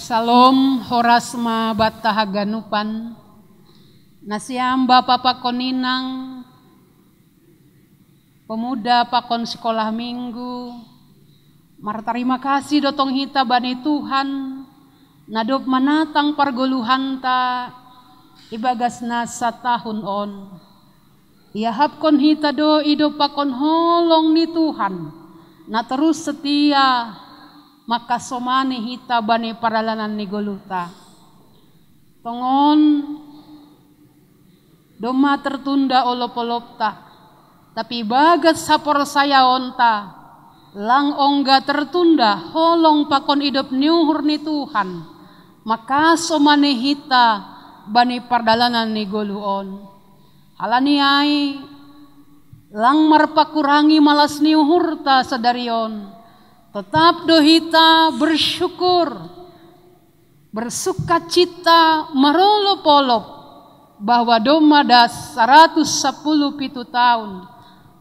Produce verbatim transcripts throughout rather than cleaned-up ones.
Salom, horas ma banta haganupan. Nasiam bapa pakon inang, pemuda pakon sekolah minggu, martarima kasih do tong hita bani Tuhan, na dob manatang pargoluhanta ibagas na satahun on. Iahapkon hita do idop pakon holong ni Tuhan, na terus setia, maka somani hita bani pardalanan ni goluhta. Tongon, domma tertunda olop-olopta, tapi bagas saporsayaonta, lang ongga tertunda holong pakon idop ni uhur ni Tuhan, maka somani hita bani pardalanan ni goluh on. Halani ai, lang marpakurangi malas ni uhurta sadari on. Tetap do hita bersyukur, bersukacita marolop-olop, bahwa domma das saratus sapuluh pitu taon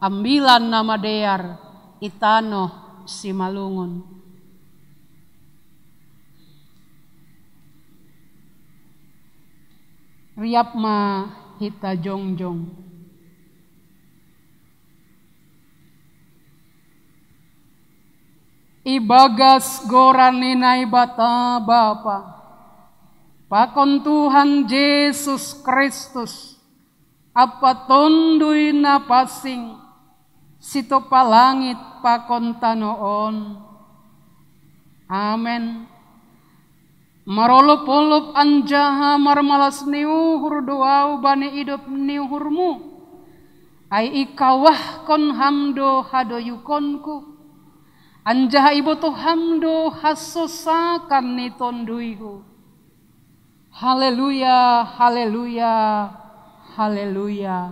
Ambilan Namadear i tanoh Simalungun. Riap ma hita jongjong. Ibagas goran ni Naibata Bapa, pakon Tuhan Jesus Kristus, ampa Tonduy Napansing, sitopa langit pakon tanoh on. Amen. Marolop-olop anjaha marmalas ni uhur do ahu bani idop ni uhurmu, ai ikawahkon ham do hadoyukonku, anjaha ibotoh ham do hasosakan ni tonduyhu. Haleluya, haleluya, haleluya.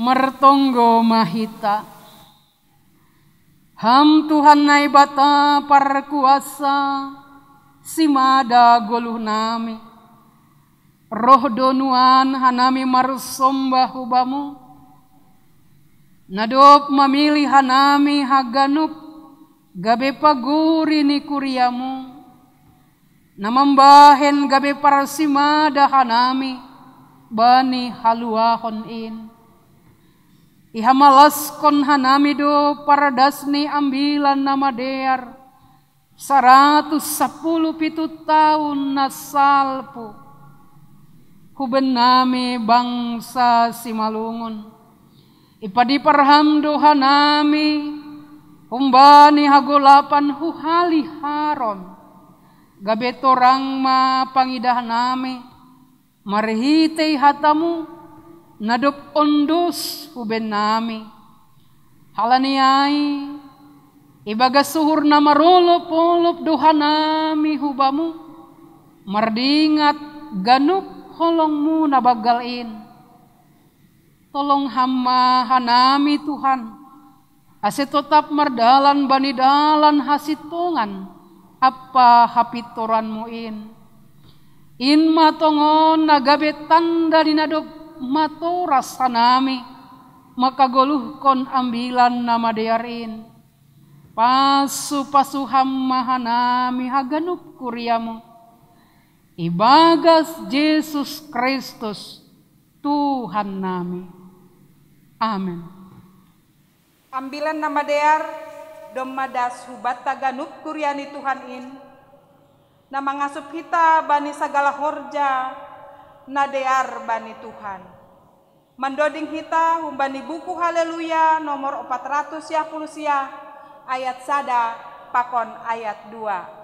Martonggo ma hita. Ham Tuhan Naibata parkuasa, simada goluhnami. Roh do nuan hanami marsombah hu Bamu, na dob mamilih hanami haganup gabe paguri ni kuriamu, na mambahen gabe parsimada hanami bani haluahon in. Ihamalaskon hanami do pardas ni Ambilan Namadear saratus sapuluh pitu taon na salpu, huben nami bangsa Simalungun. Ipadipar Ham do hanami humbani hagolapan huhali Haron, gabe torang ma pangidahnami marhitei hatamu, na dob ondos huben nami. Halani ai, ibagas uhur na marolop-olop do hanami hu Bamu, mardingat ganup holongmu na banggal in. Tolong Ham ma hanami, Tuhan, ase totap mardalan bani dalan hasintongan ampa hapintoranmu in. In ma tongon na gabe tanda ni na dob matoras hanami mangkagoluhkon Ambilan Namadear in. Pasu-pasu Ham ma hanami haganup kuriamu, ibagas Jesus Kristus, Tuhan nami. Amen. Ambilan Namadear domma das hubanta ganup kuria ni Tuhan in, na mangasup hita bani sagala horja na dear bani Tuhan. Mandoding hita humbani buku Haleluya nomor opat ratus siah puluh siah, Ayat sada pakon ayat dua.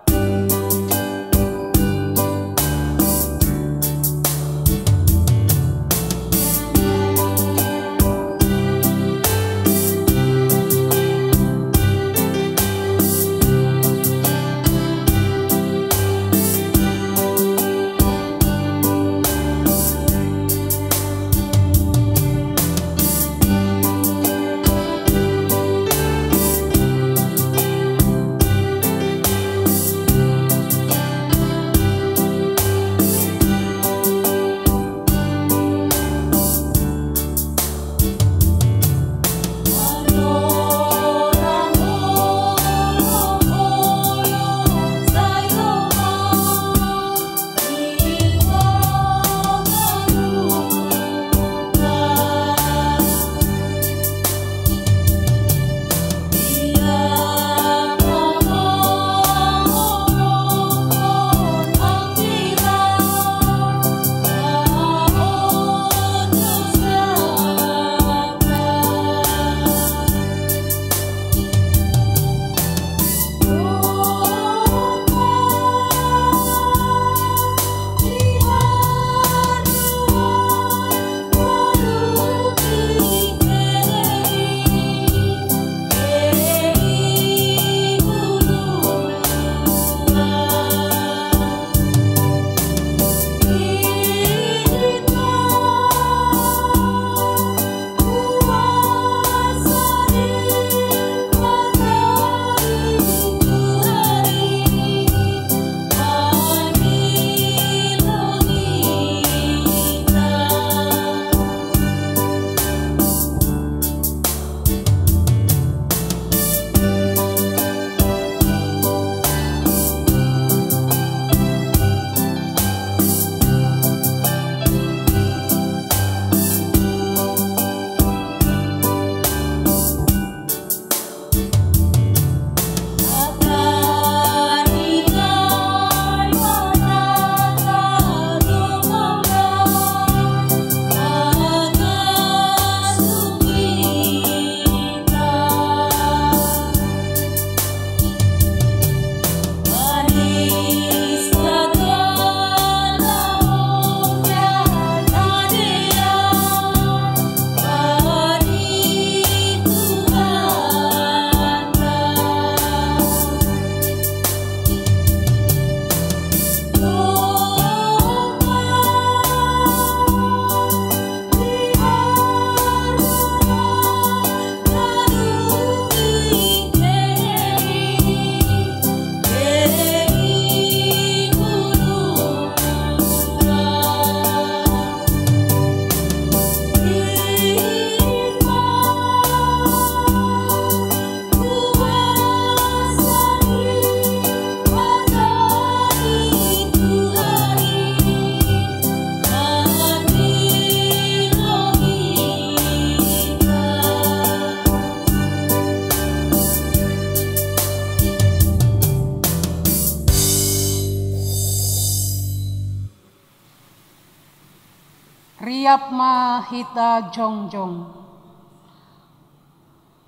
Riap ma hita jongjong.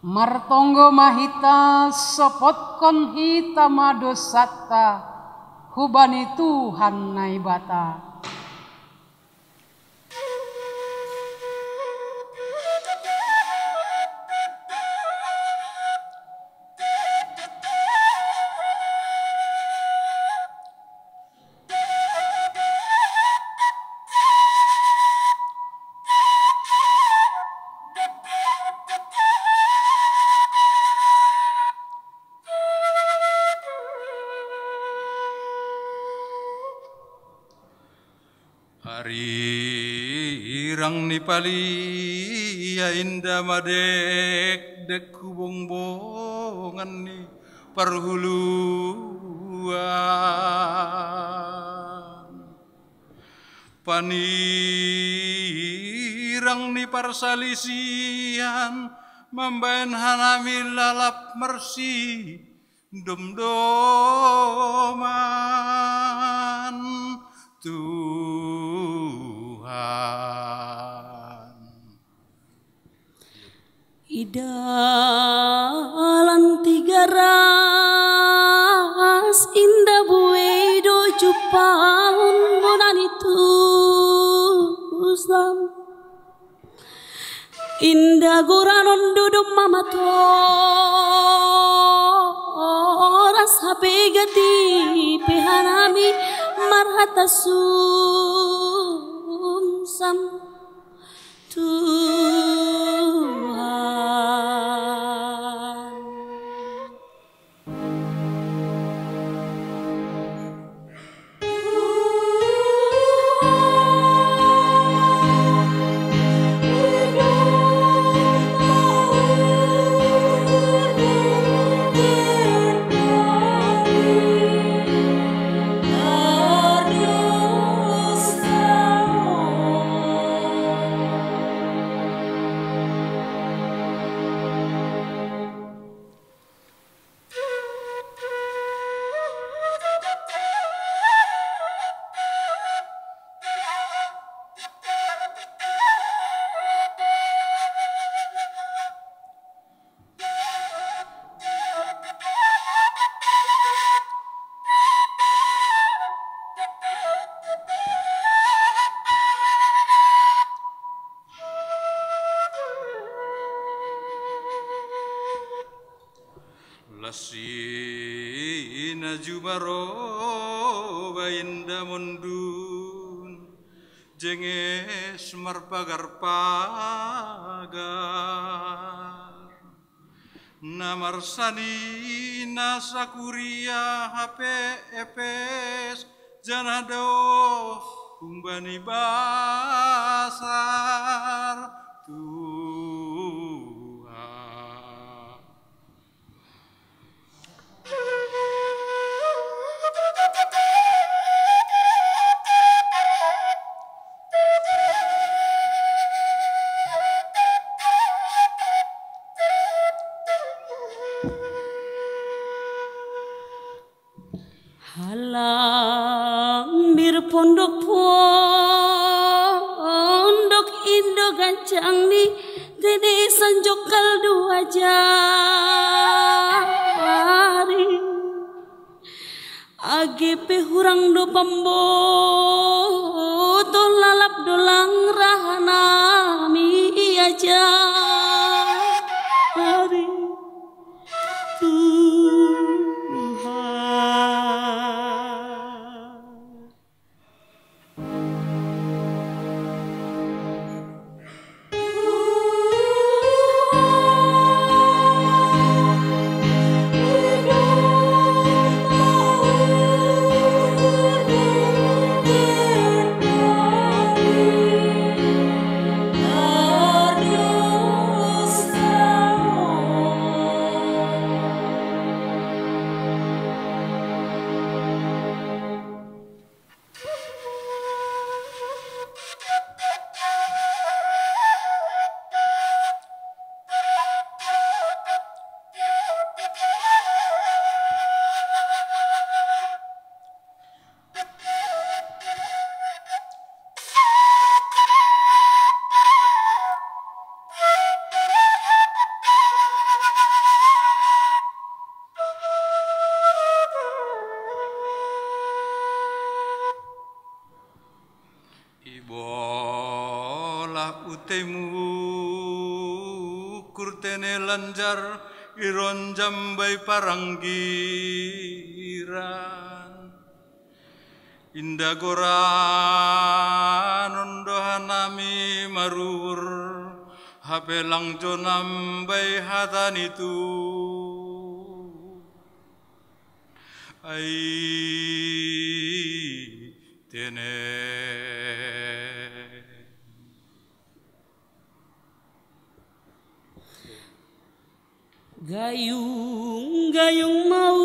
Martonggo ma hita, sopotkon hita ma dosanta hubani Tuhan Naibata. Arirang ni palia inda madekdek hu bongbongan ni parhuluan. Panirang ni parsalisian mambaen hanami lalap marsi domdoman, Tuhan. Ida lan tigar Goranon do domma matoras hape gati pe hanami marhata sumsam Tuhan. Lasina jumaroba inda mondun, jenges marpagar-pagar. Na marsanina Sakuria hape epes, janah daoh humbani basar Tuhan. Halambir pondok-pondok indo ganjang ni tene sanjokal dua jari. Age pe hurang do pamboto, lalap do lang rahanami iajari Tuhan. Ibolah utei mukur tene lanjar ironjam bai paranggiran. Inda goranon do hanami maruhur, hape lang jonam bai hata ni Tuhan. Ai tene. Gayung-gayung maul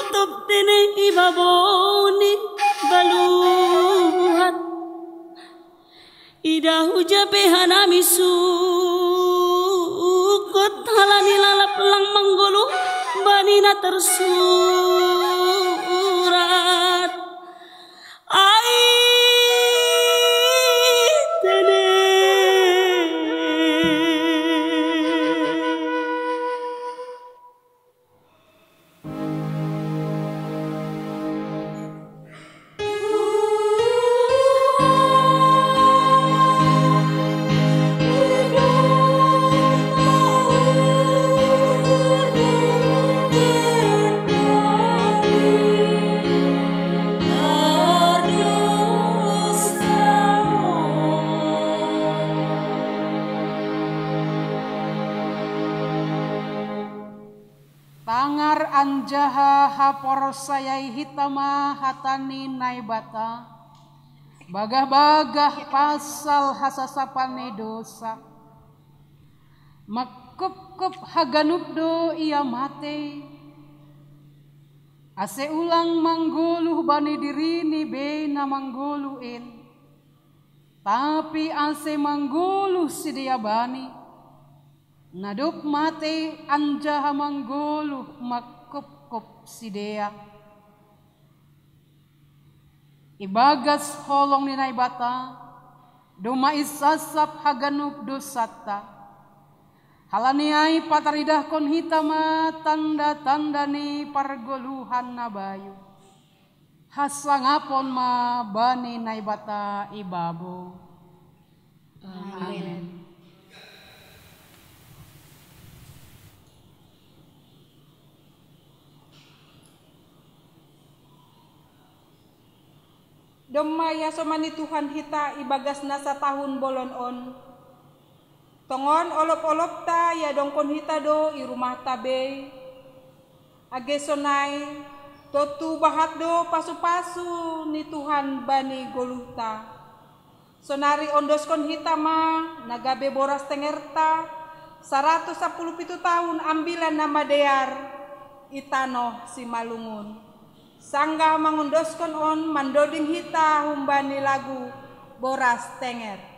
top tene i babou ni baluhan. Ida huja pe hanami sukut halani lalap lang manggoluh bani na tarsurat. Ai tene. Tangar anjaha haporsayai hita ma hata ni Naibata, bagah-bagah pasal hasasapan ni dosa. Makupkup haganup do ia matei, ase ulang manggoluh bani dirini bei na manggoluh in, tapi ase manggoluh sidea bani, na dob matei anjaha manggoluh makupkup sidea. Ibagas holong ni Naibata, domma isasap haganup dosanta. Halani ai pataridahkon hita ma tanda-tanda ni pargoluhan na bayu. Hasangapon ma bani Naibata i babou. Amen. Domma iasomani Tuhan hita ibagas na satahun bolon on. Tongon olop-olopta iadongkon hita do i rumahta bei. Age sonai, tontu bahat do pasu-pasu ni Tuhan bani goluhta. Sonari ondoskon hita ma na gabe boras tengerta, saratus sapuluh pitu tahun Ambilan Namadear i tanoh Simalungun. Sanggah mangondoskon on mandoding hita humbani lagu Boras Tenger.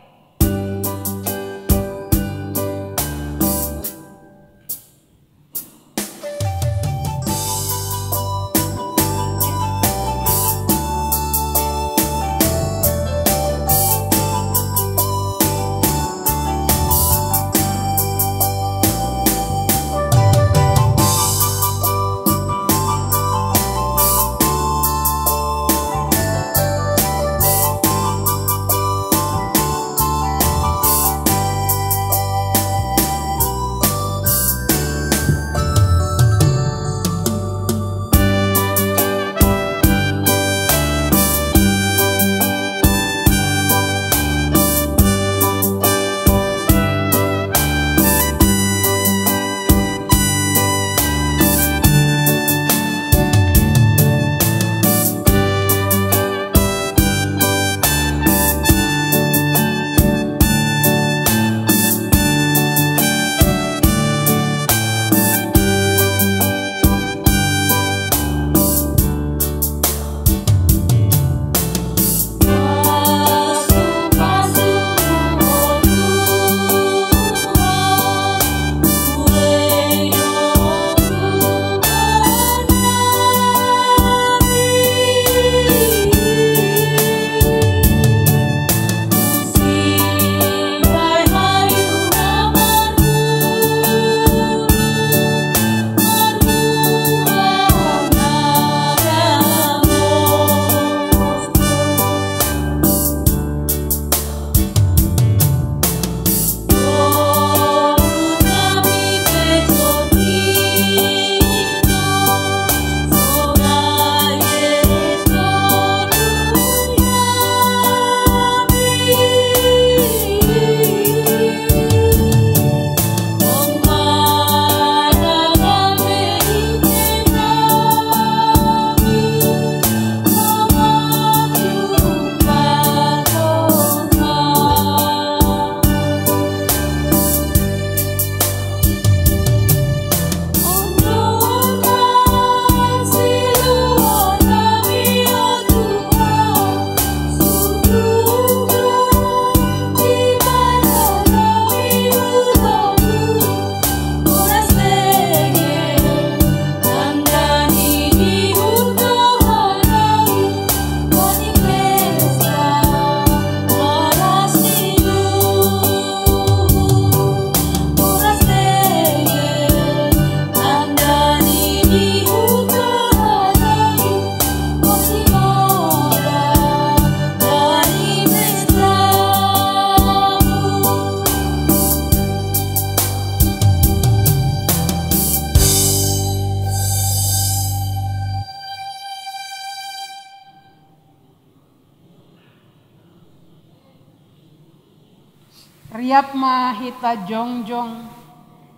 Riap ma hita jongjong,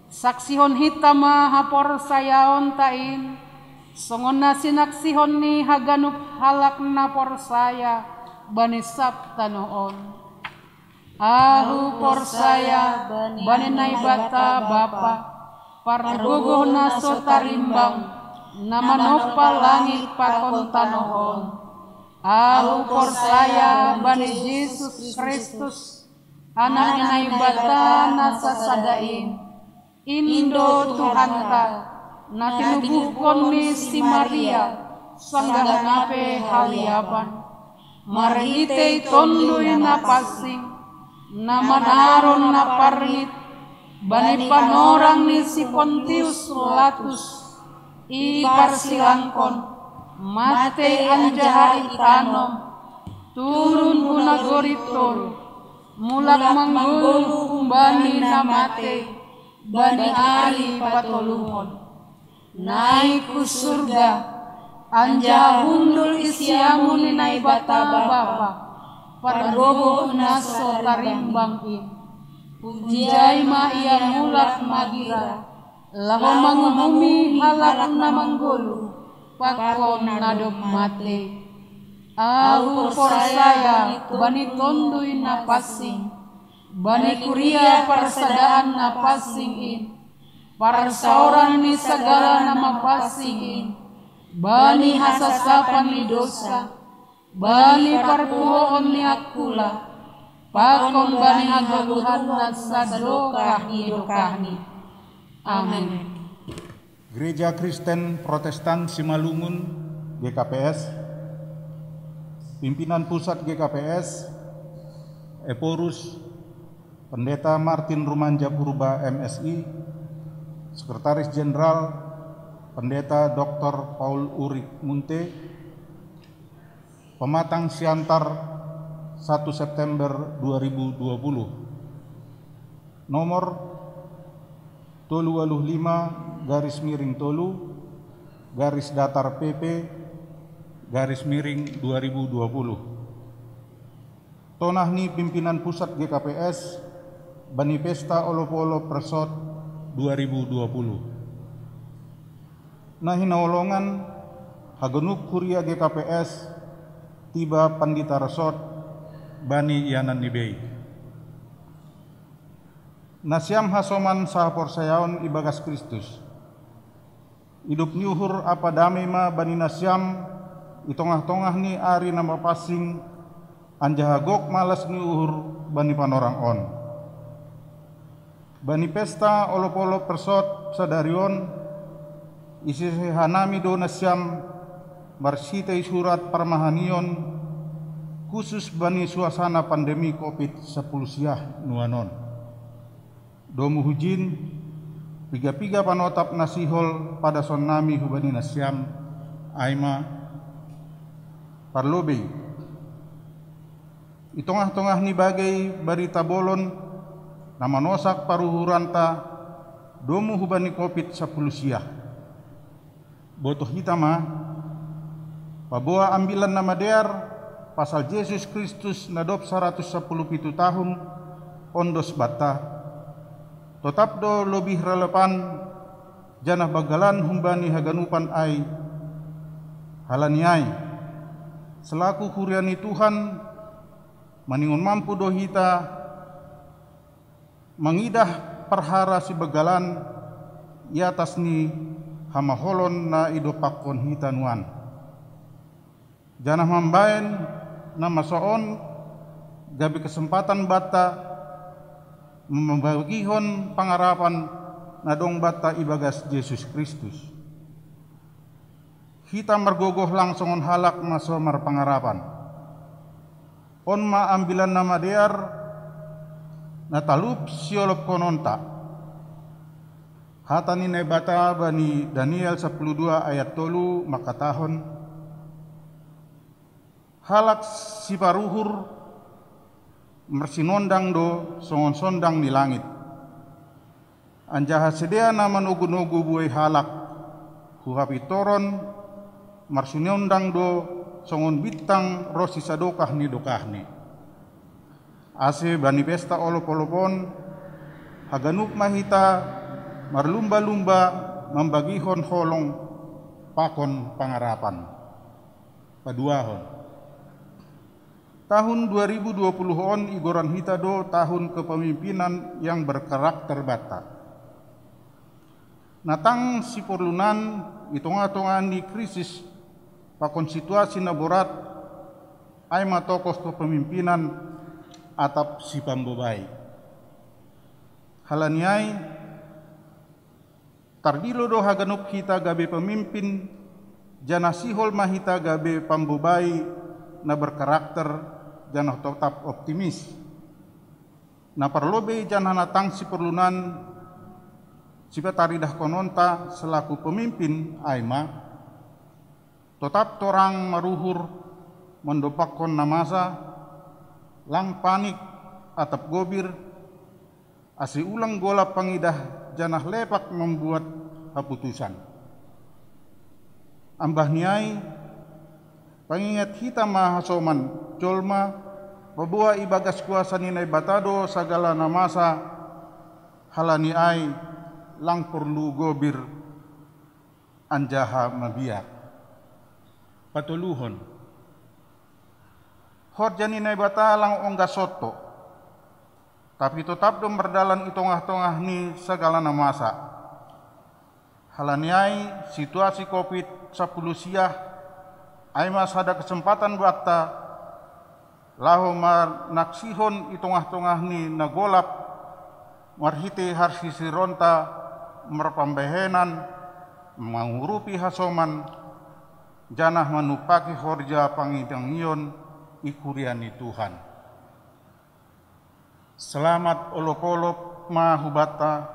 Saksihon hita ma haporsayaonta in, songon na sinaksihon ni haganup halak na porsaya bani sab tanoh on. Ahu porsaya bani Naibata Bapa, pargogoh na so tarimbang, na manompa langit pakon tanoh on. Ahu porsaya bani Jesus Kristus, Anak ni Naibata na sasada in, in do Tuhanta, na tinubuhkon ni si Maria, sanggah na pe haliapan, marhitei Tonduy Napansing, na manaron na parngit bani panorang ni si Pontius Latus, iparsilangkon, matei anjaha itanom, turun hu nagori toruh, mulak manggoluh humbani na matei, bani ari patoluhon. Naik hu surga, anjaha hundul i siamun ni Naibata Bapa, pargogoh na so tarimbang in. Hunjai ma Ia mulak magira, laho manguhumi halak na manggoluh pakon na dob matei. Ahu porsaya bani Tonduy Napansing, bani kuria parsadaan na pansing in, parsaoran ni sagala na mapansing in, bani hasasapan ni dousa, bani parpuhoon ni angkula, pakon bani hagoluhan na sadokah ni dokahni. Amen. Gereja Kristen Protestan Simalungun, G K P S, pimpinan pusat G K P S, Ephorus, Pendeta Martin Rumanja Purba, M Si, Sekretaris Jenderal, Pendeta Doktor Paul Urik Munte, pematang Siantar, satu September dua ribu dua puluh. Nomor tolu waluh lima garis miring tolu garis datar P P garis miring dua ribu dua puluh. Tonah ni pimpinan pusat G K P S bani pesta olop-olop Persot dua ribu dua puluh. Na hinaholongan haganup kuria G K P S, tiba pandita Persot bani ianan ni bei. Nasiam hasoman sahaporsayaon ibagas Kristus. Idop ni uhur ampa dame ma bani nasiam i tongah-tongah ni ari na mapansing, anjaha gok ma las ni uhur bani panorang on. Bani pesta olop-olop Persot sadari on, isese hanami do nasiam marhitei surat parmahanion khusus bani suasana pandemi Covid sapuluh siah nuan on. Domu hujin, piga-piga panotap na sihol padasonnami hubani nasiam, ai ma: Parlobei, i tongah-tongah ni bagei barita bolon na manosak paruhuranta domu hubani Covid sapuluh siah. Botoh hita ma, paboa Ambilan Namadear pasal Jesus Kristus na dob saratus sapuluh pitu tahun on dos banta, totap do lobih relevan janah banggalan humbani haganupan ai. Halani ai, selaku kuria ni Tuhan, maningon mampu do hita mangidah parhara sibanggalan i atas ni hamaholon na idompakkon hita nuan. Janah mambahen na masa on gabe kesempatan banta mambagihon pangarapan na dong banta ibagas Jesus Kristus. Hita margogoh lang songon halak na so marpangarapan. On ma Ambilan Namadear na talup siolopkononta. Hata ni Naibata bani Daniel sapuluh dua ayat tolu mangkatahon: Halak siparuhur marsinondang do songon sondang ni langit. Anjaha sidea na manogu-nogu buei halak hu hapintoron marsinondang do songon bintang ronsi sadokah ni dokahni. Ase bani pesta olop-olop on, haganup ma hita Marlumba-lumba mambagihon holong pakon pangarapan. Paduahon. Tahun dua ribu dua puluh on igoran hita do tahun kepemimpinan yang berkarakter banta. Na tang siporlunan i tongah-tongah ni krisis pakon situasi na borat, ai ma tokoh kepemimpinan atap sipambobai. Halani ai, tardilo do haganup hita gabe pemimpin, janah sihol ma hita gabe pambobai na berkarakter, janah totap optimis. Na parlobei janah na tang siporlunan sipataridahkononta selaku pemimpin ai ma: totap torang maruhur mandompakkon na masa, lang panik atap gobir, ase ulang golap pangidah janah lepak mambuat haputusan. Ambah ni ai, pangingat hita ma hasoman jolma, paboa ibagas kuasa ni Naibata do sagala na masa, halani ai lang porlu gobir anjaha mabiar. Patoluhon. Horja ni Naibata lang onggas sonto, tapi totap do mardalan i tongah-tongah ni sagala na masa. Halani ai, situasi covid sapuluh siah ai ma sada kesempatan banta laho manaksihon i tongah-tongah ni na golap, marhitei harsisironta marpambahenan, mangurupi hasoman, janah manumpaki horja pangidangion i kuria ni Tuhan. Selamat olop-olop ma hubanta,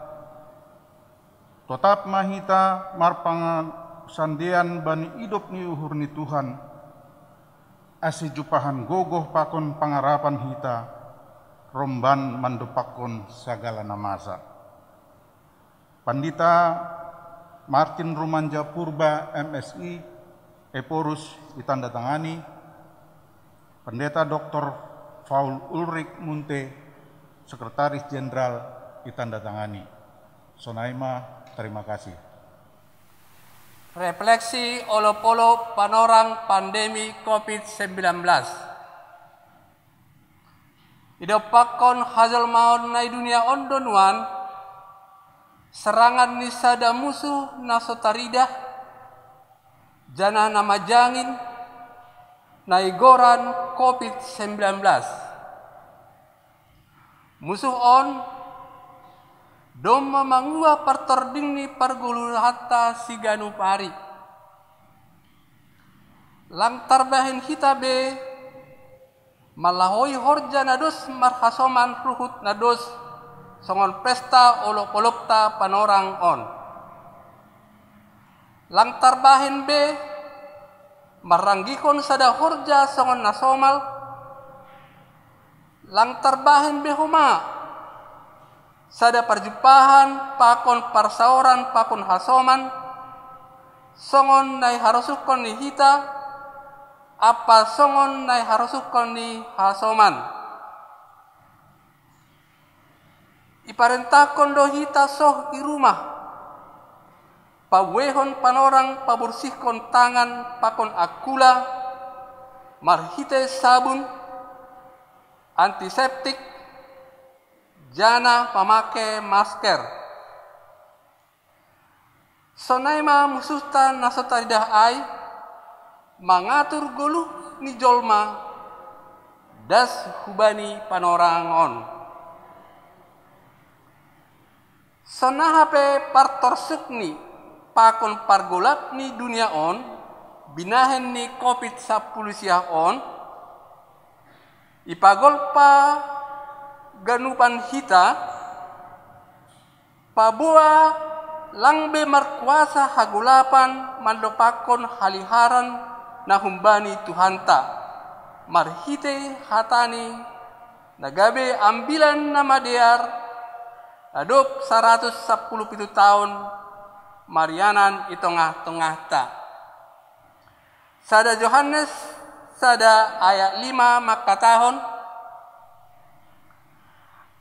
totap ma hita marpangasandean bani idop ni uhur ni Tuhan, ase jumpahan gogoh pakon pangarapan hita, romban mandompakkon sagala na masa. Pandita Martin Rumanja Purba, M Si, Ephorus, itandatangani, Pendeta Doktor Paul Ulrich Munte, Sekretaris Jenderal, itandatangani. Sonai ma, terima kasih. Refleksi olop-olop panorang pandemi covid sembilan belas. Idompakkon hajolmaon na i dunia on do nuan, serangan ni sada musuh na so taridah, janah na manjangin, na igoran covid sembilan belas. Musuh on domma manguah partording ni pargoluhanta siganup ari. Lang tarbahen hita be malahoi horja na dos marhasoman ruhut na dos, songon pesta olop-olopta panorang on. Lang tarbahen be marranggihon sada horja songon na somal, lang tarbahen be homa sada parjumpahan pakon parsaoran pakon hasoman, songon na iharosuhkon ni hita, ampa songon na iharosuhkon ni hasoman. Iparentahkon do hita soh i rumah, pabuehon panorang paborsihkon tangan pakon angkula, marhitei sabun, antiseptik, janah pamake masker. Sonai ma musuhta na so taridah ai mangatur goluh ni jolma das hubani panorang on. Sonaha pe partorsukni pakon pargolap ni dunia on binahen ni covid sapuluh siah on, ipagolpa ganupan hita, paboa lang be markuasa hagolapan mandompakkon haliharan na humbani Tuhanta, marhitei hatani na gabe Ambilan Namadear, na dob saratus sapuluh pitu taon marianan i tongah-tongahta. Sada Johannes sada ayat lima mangkatahon: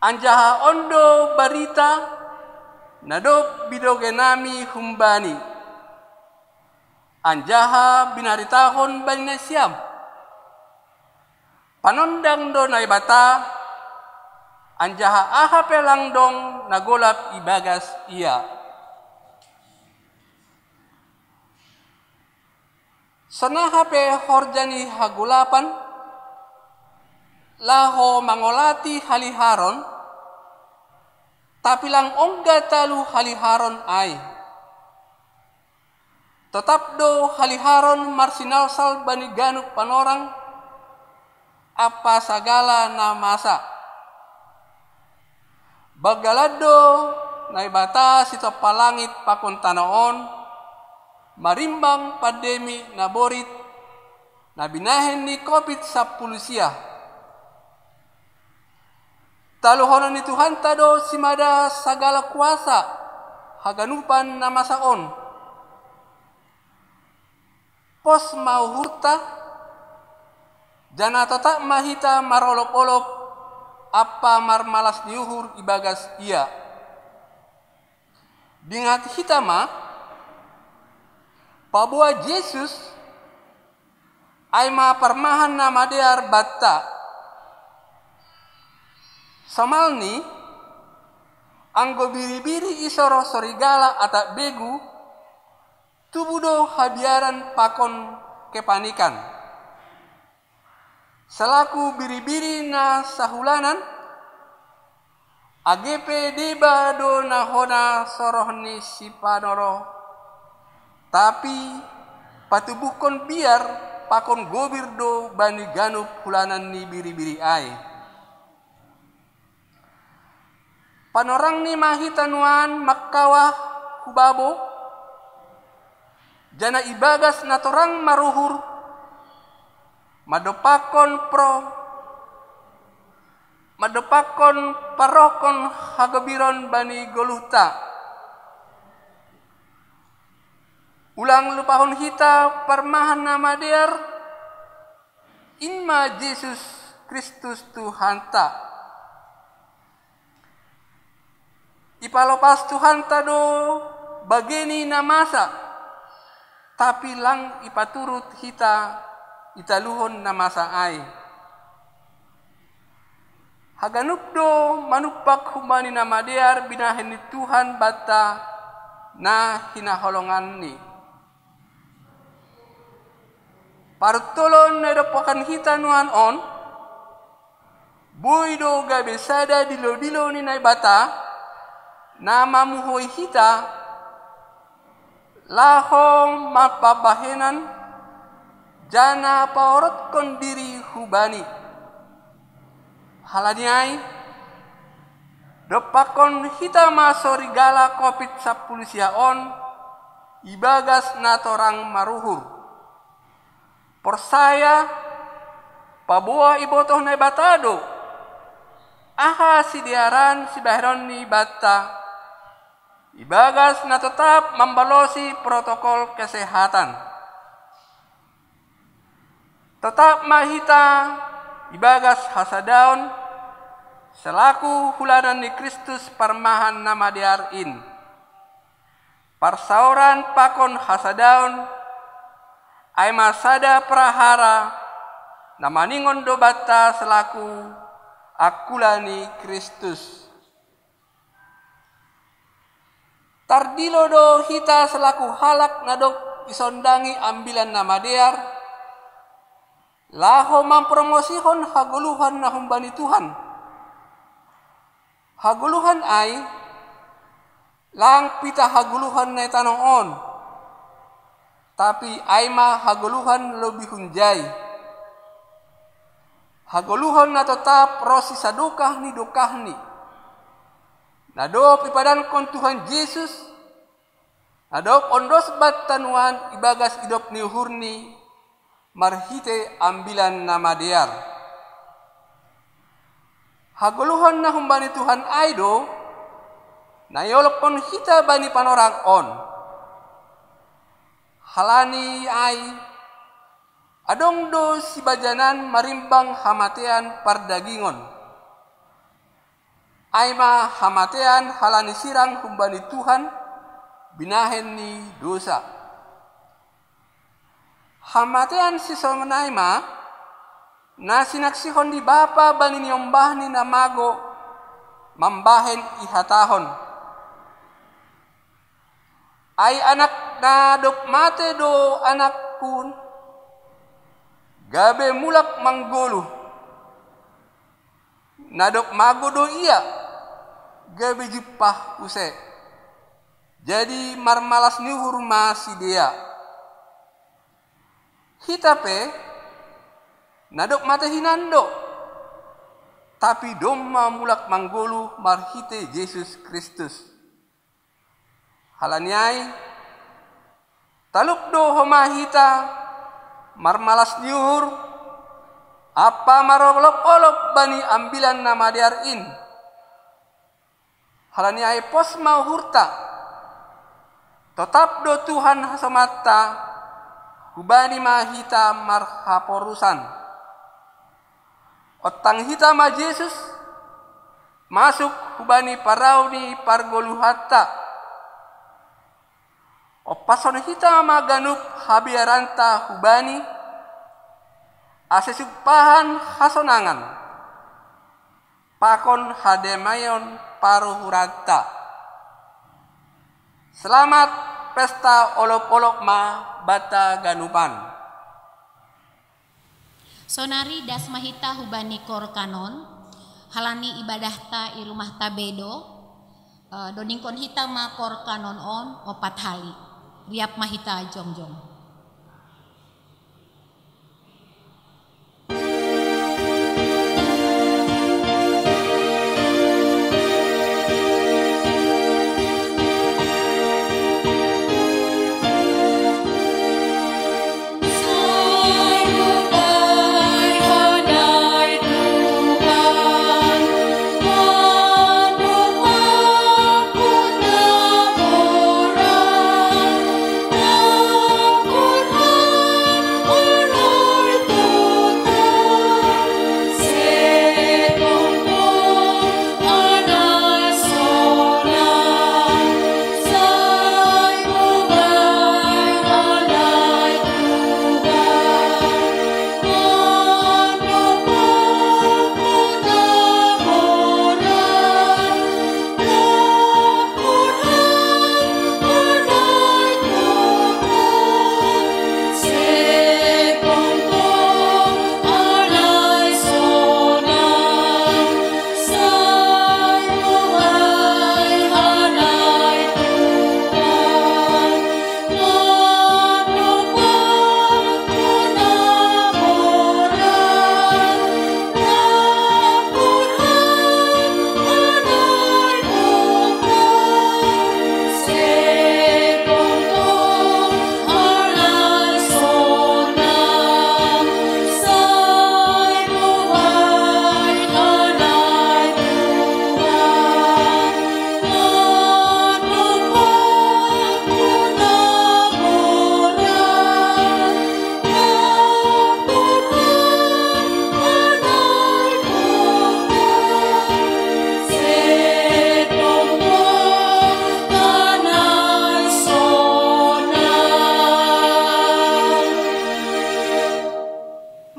Anjaha on do barita Na dob binogenami humbani, anjaha binaritahon bani nasiam. Panondang do Naibata, anjaha aha pe lang dong na golap ibagas Ia. Sonaha pe horja ni hagolapan, laho mangolati haliharon, tapi lang ongga talu haliharon ai. Totap do haliharon marsinalsal bani ganup panorang ampa sagala na masa. Banggalan do Naibata sitompa langit pakon tano on, marimbang pandemi na borit, na binahen ni Covid sampulu sia. Taluhonon ni Tuhanta do simada sagala kuasa haganupan na masa on. Pos ma uhurta, janah totap ma hita marolop-olop ampa marmalas ni uhur ibagas Ia. Dingat hita ma, paboa Jesus ai ma parmahan na madear banta. Somalni, anggo biri-biri isoro sorigala atap begu, tubu do habiaran pakon kepanikan. Salaku biri-biri na sahulanan, age pe deba do na hona soroh ni sipanoro, tapi patubuhkon biar pakon gobir do bani ganup hulanan ni biri-biri ai. Panorangni ma hita nuan mangkawah hu babo, janah ibagas na torang maruhur, mandompakkon pro, mandompakkon parrohkon hagobiron bani goluhta. Ulang lupahon hita parmahan na madear, in ma Jesus Kristus Tuhanta. Ipalopas Tuhanta do bageni na masa, tapi lang ipaturut hita italuhon na masa ai. Haganup do manumpak humbani na madear binahen ni Tuhan banta na hinaholonganni. Paruntolon na idompakan hita nuan on, boi do gabe sada dilo-dilo ni Naibata, na mamuhoi hita, laho mampabahenan, janah paorotkon diri hu Bani. Halani ai, dompakkon hita ma sorigala Covid sampulu sia on, ibagas na torang maruhur. Porsaya, paboa ibotoh Naibata do, aha sidearan sibahenonni banta, ibagas na totap mambalosi protokol kesehatan. Totap ma hita ibagas hasadaon, selaku hulanan ni Kristus parmahan na madear in. Parsaoran pakon hasadaon, ai ma sada prahara, na maningon do banta selaku angkula ni Kristus. Tardilo do hita selaku halak na dob isondangi Ambilan Namadear, laho mampromosihon hagoluhan na humbani Tuhan. Hagoluhan ai, lang pitah hagoluhan na i tanoh on, tapi ai ma hagoluhan lobih hunjai. Hagoluhan na totap ronsi sadokah ni dokahni, na dob ipadankon Tuhan Jesus, na dob ondos banta nuan ibagas idop ni uhurni marhitei Ambilan Namadear. Hagoluhan na humbani Tuhan ai do, na iolophon hita bani panorang on. Halani ai, adong do sibajanan marimbang hamatean pardagingon. Ai ma hamatean halani sirang humbani Tuhan, binahen ni dosa. Hamatean si songon ai ma, na sinaksihon ni Bapa bani niombahni na mago, mambahen ihatahon: Ai anak na dob mate do anakku, gabe mulak manggoluh. Na dob mago do ia, gabe jumpah use. Jadi marmalas ni uhur ma sidea. Hita pe, na dob mate hinan do, tapi domma mulak manggoluh marhite Jesus Kristus. Halani ai, talup do homa hita marmalas ni uhur ampa marolop-olop bani Ambilan Namadear in. Halani ai pos ma uhurta, totap do Tuhan hasomanta, hubani ma hita marhaporusan. Ontang hita ma Jesus, masuk hubani parau ni pargoluhanta. Ompashon hita ma ganup habiaranta hubani, ase sumpahan hasonangan pakon hadamaion paruhuranta. Selamat pesta olop-olop ma banta ganupan. Sonari das ma hita hubani kor kanon, halani ibadahta i rumahta be do. Eh, dodingkon hita ma kor kanon on opat hali. Riap ma hita jongjong.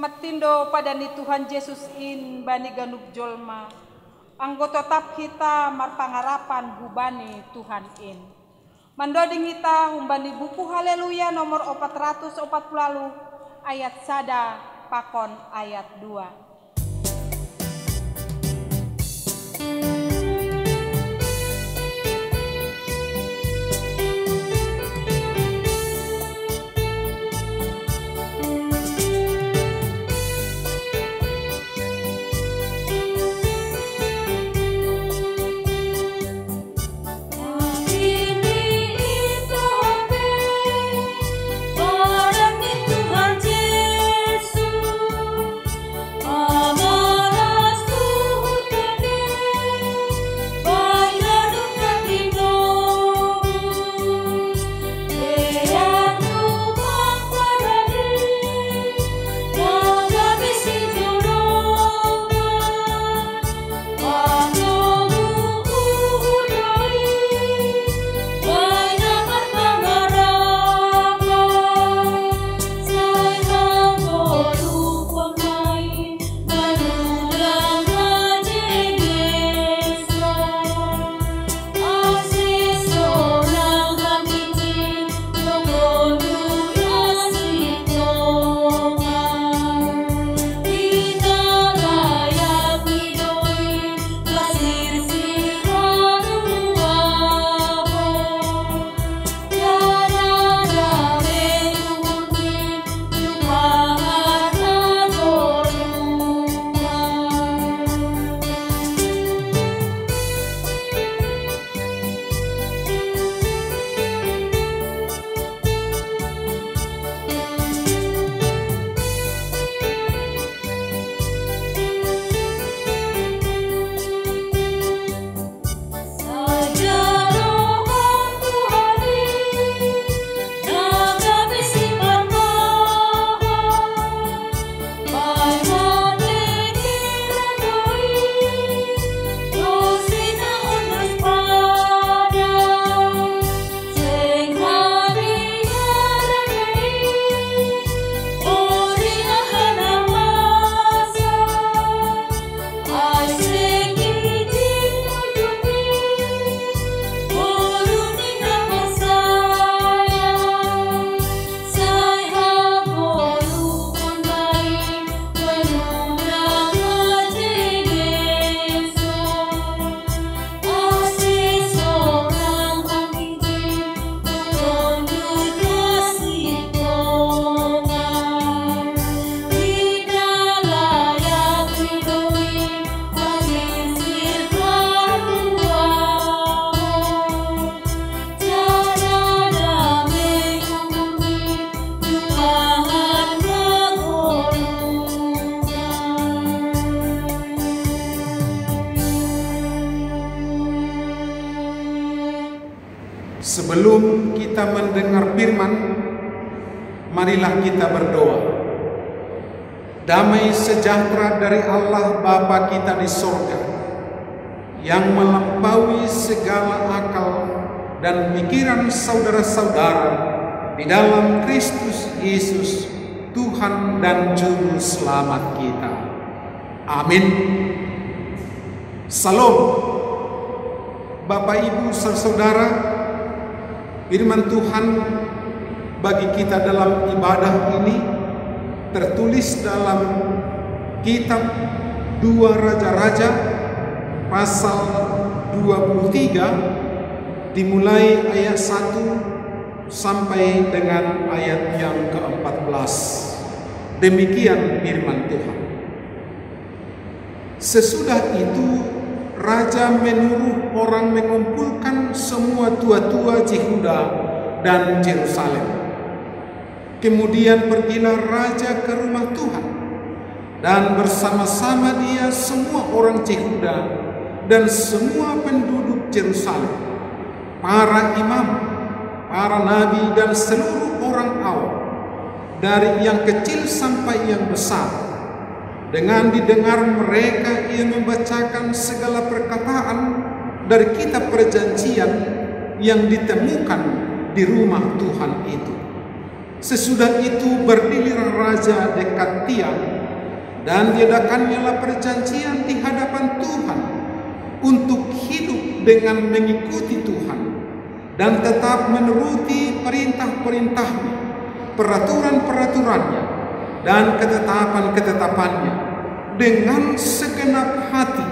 Mattindo padan ni Tuhan Jesus in bani ganup jolma, anggo totap hita marpangarapan hubani Tuhan in. Mandoding hita humbani buku Haleluya nomor opat ratus opat puluh ualu, ayat sada pakon ayat dua. Sebelum kita mendengar firman, marilah kita berdoa. Damai sejahtera dari Allah Bapa kita di sorga, yang melampaui segala akal dan pikiran saudara-saudara di dalam Kristus Yesus, Tuhan dan Juru Selamat kita. Amin. Salam. Bapak, Ibu, saudara, firman Tuhan bagi kita dalam ibadah ini tertulis dalam kitab dua Raja-Raja pasal dua puluh tiga, dimulai ayat satu sampai dengan ayat yang keempat belas. Demikian firman Tuhan. Sesudah itu, raja menyuruh orang mengumpulkan semua tua-tua Yehuda dan Yerusalem. Kemudian pergilah raja ke rumah Tuhan, dan bersama-sama dia semua orang Yehuda dan semua penduduk Yerusalem, para imam, para nabi, dan seluruh orang awam, dari yang kecil sampai yang besar. Dengan didengar mereka, ia membacakan segala perkataan dari kitab perjanjian yang ditemukan di rumah Tuhan itu. Sesudah itu, berdirilah raja dekat tiang, dan diadakannya perjanjian di hadapan Tuhan untuk hidup dengan mengikuti Tuhan dan tetap menuruti perintah-perintahnya, peraturan-peraturannya, dan ketetapan-ketetapannya dengan segenap hati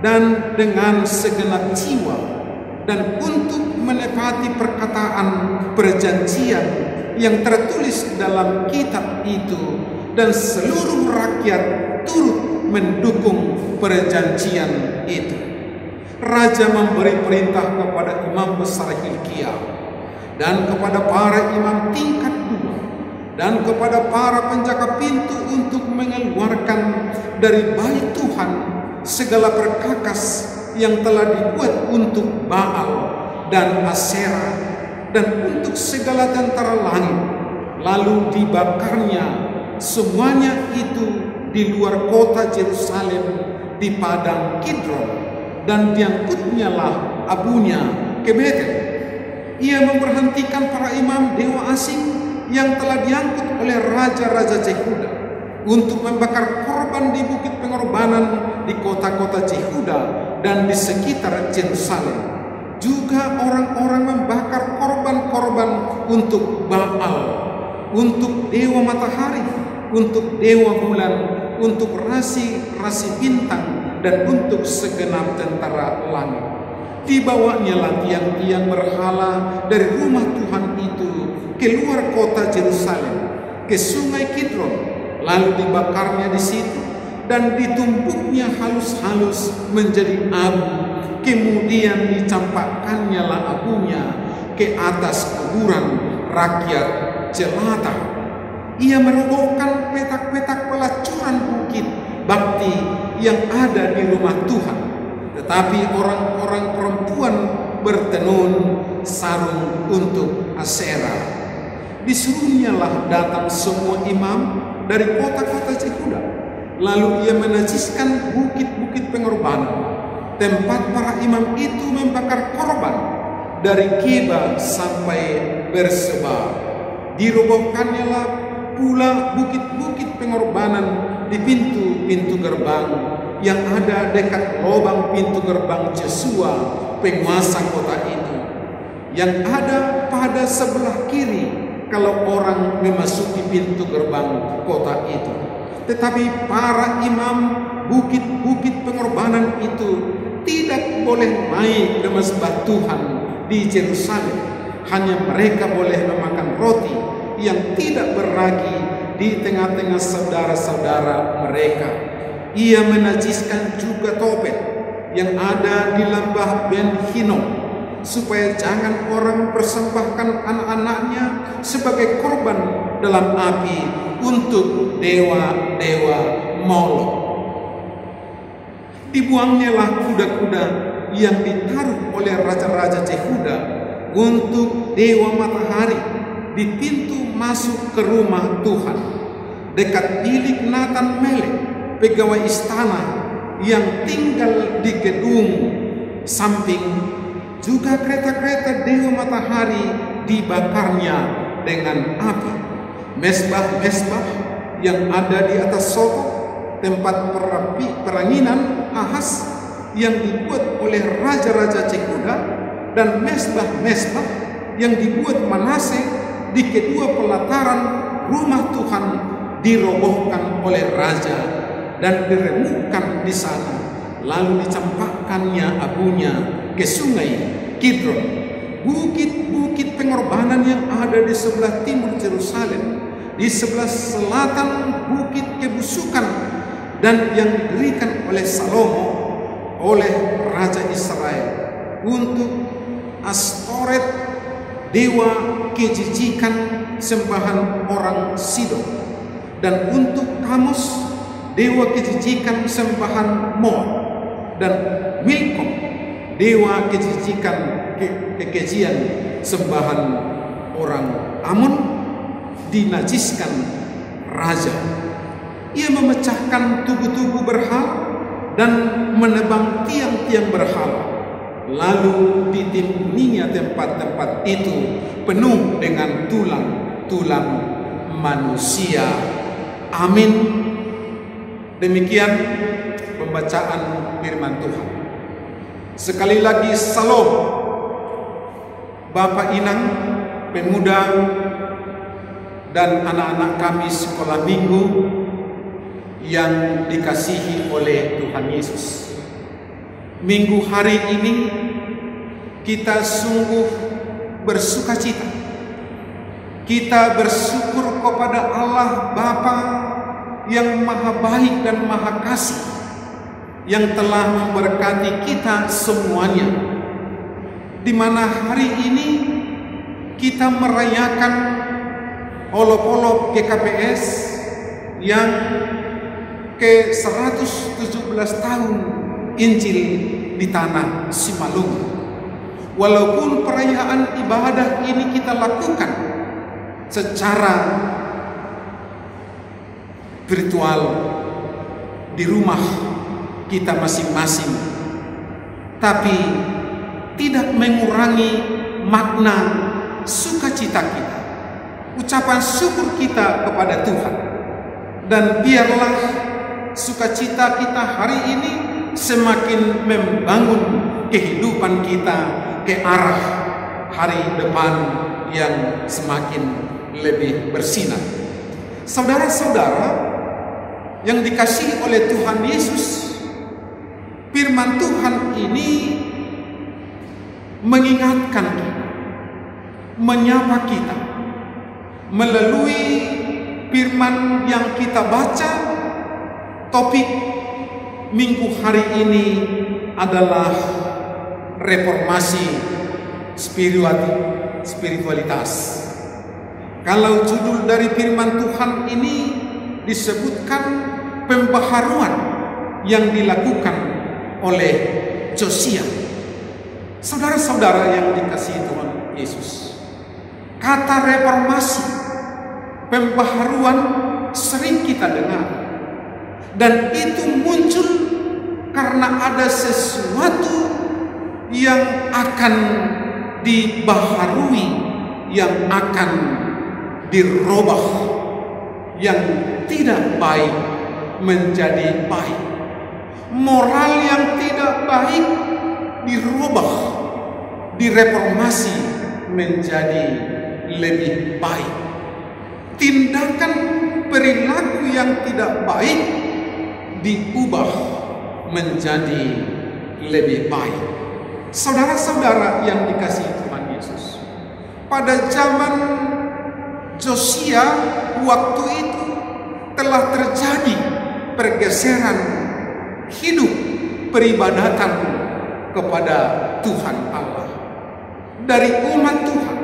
dan dengan segenap jiwa, dan untuk menepati perkataan perjanjian yang tertulis dalam kitab itu, dan seluruh rakyat turut mendukung perjanjian itu. Raja memberi perintah kepada imam besar Hilkia dan kepada para imam tingkat dua dan kepada para penjaga pintu untuk mengeluarkan dari bait Tuhan segala perkakas yang telah dibuat untuk Baal dan Asera dan untuk segala tentara langit. Lalu dibakarnya semuanya itu di luar kota Yerusalem, di padang Kidron, dan diangkutnyalah abunya ke Betel. Ia memberhentikan para imam dewa asing yang telah diangkut oleh raja-raja Yehuda untuk membakar korban di bukit pengorbanan di kota-kota Yehuda dan di sekitar Yerusalem. Juga orang-orang membakar korban-korban untuk Baal, untuk dewa matahari, untuk dewa bulan, untuk rasi-rasi bintang, dan untuk segenap tentara langit. Dibawanyalah tiang-tiang berhala dari rumah Tuhan itu keluar kota Yerusalem, ke sungai Kidron, lalu dibakarnya di situ, dan ditumpuknya halus-halus menjadi abu. Kemudian dicampakkannya abunya ke atas kuburan rakyat jelata. Ia merobohkan petak-petak pelacuran bukit bakti yang ada di rumah Tuhan. Tetapi orang-orang perempuan bertenun sarung untuk Asera. Disuruhnyalah datang semua imam dari kota-kota Yehuda. Lalu ia menajiskan bukit-bukit pengorbanan, tempat para imam itu membakar korban, dari Geba sampai Berseba. Dirobohkannyalah pula bukit-bukit pengorbanan di pintu-pintu gerbang yang ada dekat lobang pintu gerbang Yosua, penguasa kota itu, yang ada pada sebelah kiri kalau orang memasuki pintu gerbang kota itu. Tetapi para imam bukit-bukit pengorbanan itu tidak boleh naik ke mezbah Tuhan di Yerusalem. Hanya mereka boleh memakan roti yang tidak beragi di tengah-tengah saudara-saudara mereka. Ia menajiskan juga Tofet yang ada di lembah Ben Hinom, supaya jangan orang mempersembahkan anak-anaknya sebagai korban dalam api untuk dewa-dewa Molok. Dibuangnyalah kuda-kuda yang ditaruh oleh raja-raja Yehuda Untuk Dewa Matahari di pintu masuk ke rumah Tuhan, dekat bilik Nathan Melek, pegawai istana yang tinggal di gedung samping, juga kereta-kereta Dewa Matahari dibakarnya dengan api. Mesbah-mesbah yang ada di atas soto, tempat perapi-, peranginan Ahas yang dibuat oleh raja-raja Yehuda, dan mesbah-mesbah yang dibuat Manase di kedua pelataran rumah Tuhan dirobohkan oleh raja dan diremukkan di sana, lalu dicampakkannya abunya ke sungai Kidron. Bukit-bukit pengorbanan yang ada di sebelah timur Yerusalem, di sebelah selatan bukit kebusukan, dan yang didirikan oleh Salomo, oleh raja Israel, untuk Astoret, dewa kejijikan sembahan orang Sidon, dan untuk Kamos, dewa kejijikan sembahan Moab, dan Milkom, dewa kejijikan ke-, kekejian sembahan orang Amon, dinajiskan raja. Ia memecahkan tugu-tugu berhala dan menebang tiang-tiang berhala. Lalu ditimbuninya tempat-tempat itu penuh dengan tulang-tulang manusia. Amin. Demikian pembacaan firman Tuhan. Sekali lagi, Shalom. Bapak, Inang, pemuda, dan anak-anak kami sekolah minggu yang dikasihi oleh Tuhan Yesus. Minggu hari ini kita sungguh bersukacita. Kita bersyukur kepada Allah Bapa yang Maha Baik dan Maha Kasih, yang telah memberkati kita semuanya, di mana hari ini kita merayakan olok-olok G K P S yang ke seratus tujuh belas tahun Injil di tanah Simalungun. Walaupun perayaan ibadah ini kita lakukan secara virtual di rumah kita masing-masing, tapi tidak mengurangi makna sukacita kita, ucapan syukur kita kepada Tuhan. Dan biarlah sukacita kita hari ini semakin membangun kehidupan kita ke arah hari depan yang semakin lebih bersinar. Saudara-saudara yang dikasihi oleh Tuhan Yesus, firman Tuhan ini mengingatkan kita, menyapa kita melalui firman yang kita baca. Topik minggu hari ini adalah reformasi spiritual-, spiritualitas. Kalau judul dari firman Tuhan ini disebutkan pembaharuan yang dilakukan oleh Josia. Saudara-saudara yang dikasihi Tuhan Yesus, kata reformasi, pembaharuan sering kita dengar. Dan itu muncul karena ada sesuatu yang akan dibaharui, yang akan dirubah, yang tidak baik menjadi baik. Moral yang tidak baik dirubah, direformasi menjadi lebih baik. Tindakan perilaku yang tidak baik diubah menjadi lebih baik. Saudara-saudara yang dikasihi Tuhan Yesus, pada zaman Josia waktu itu telah terjadi pergeseran hidup peribadatan kepada Tuhan Allah. Dari umat Tuhan,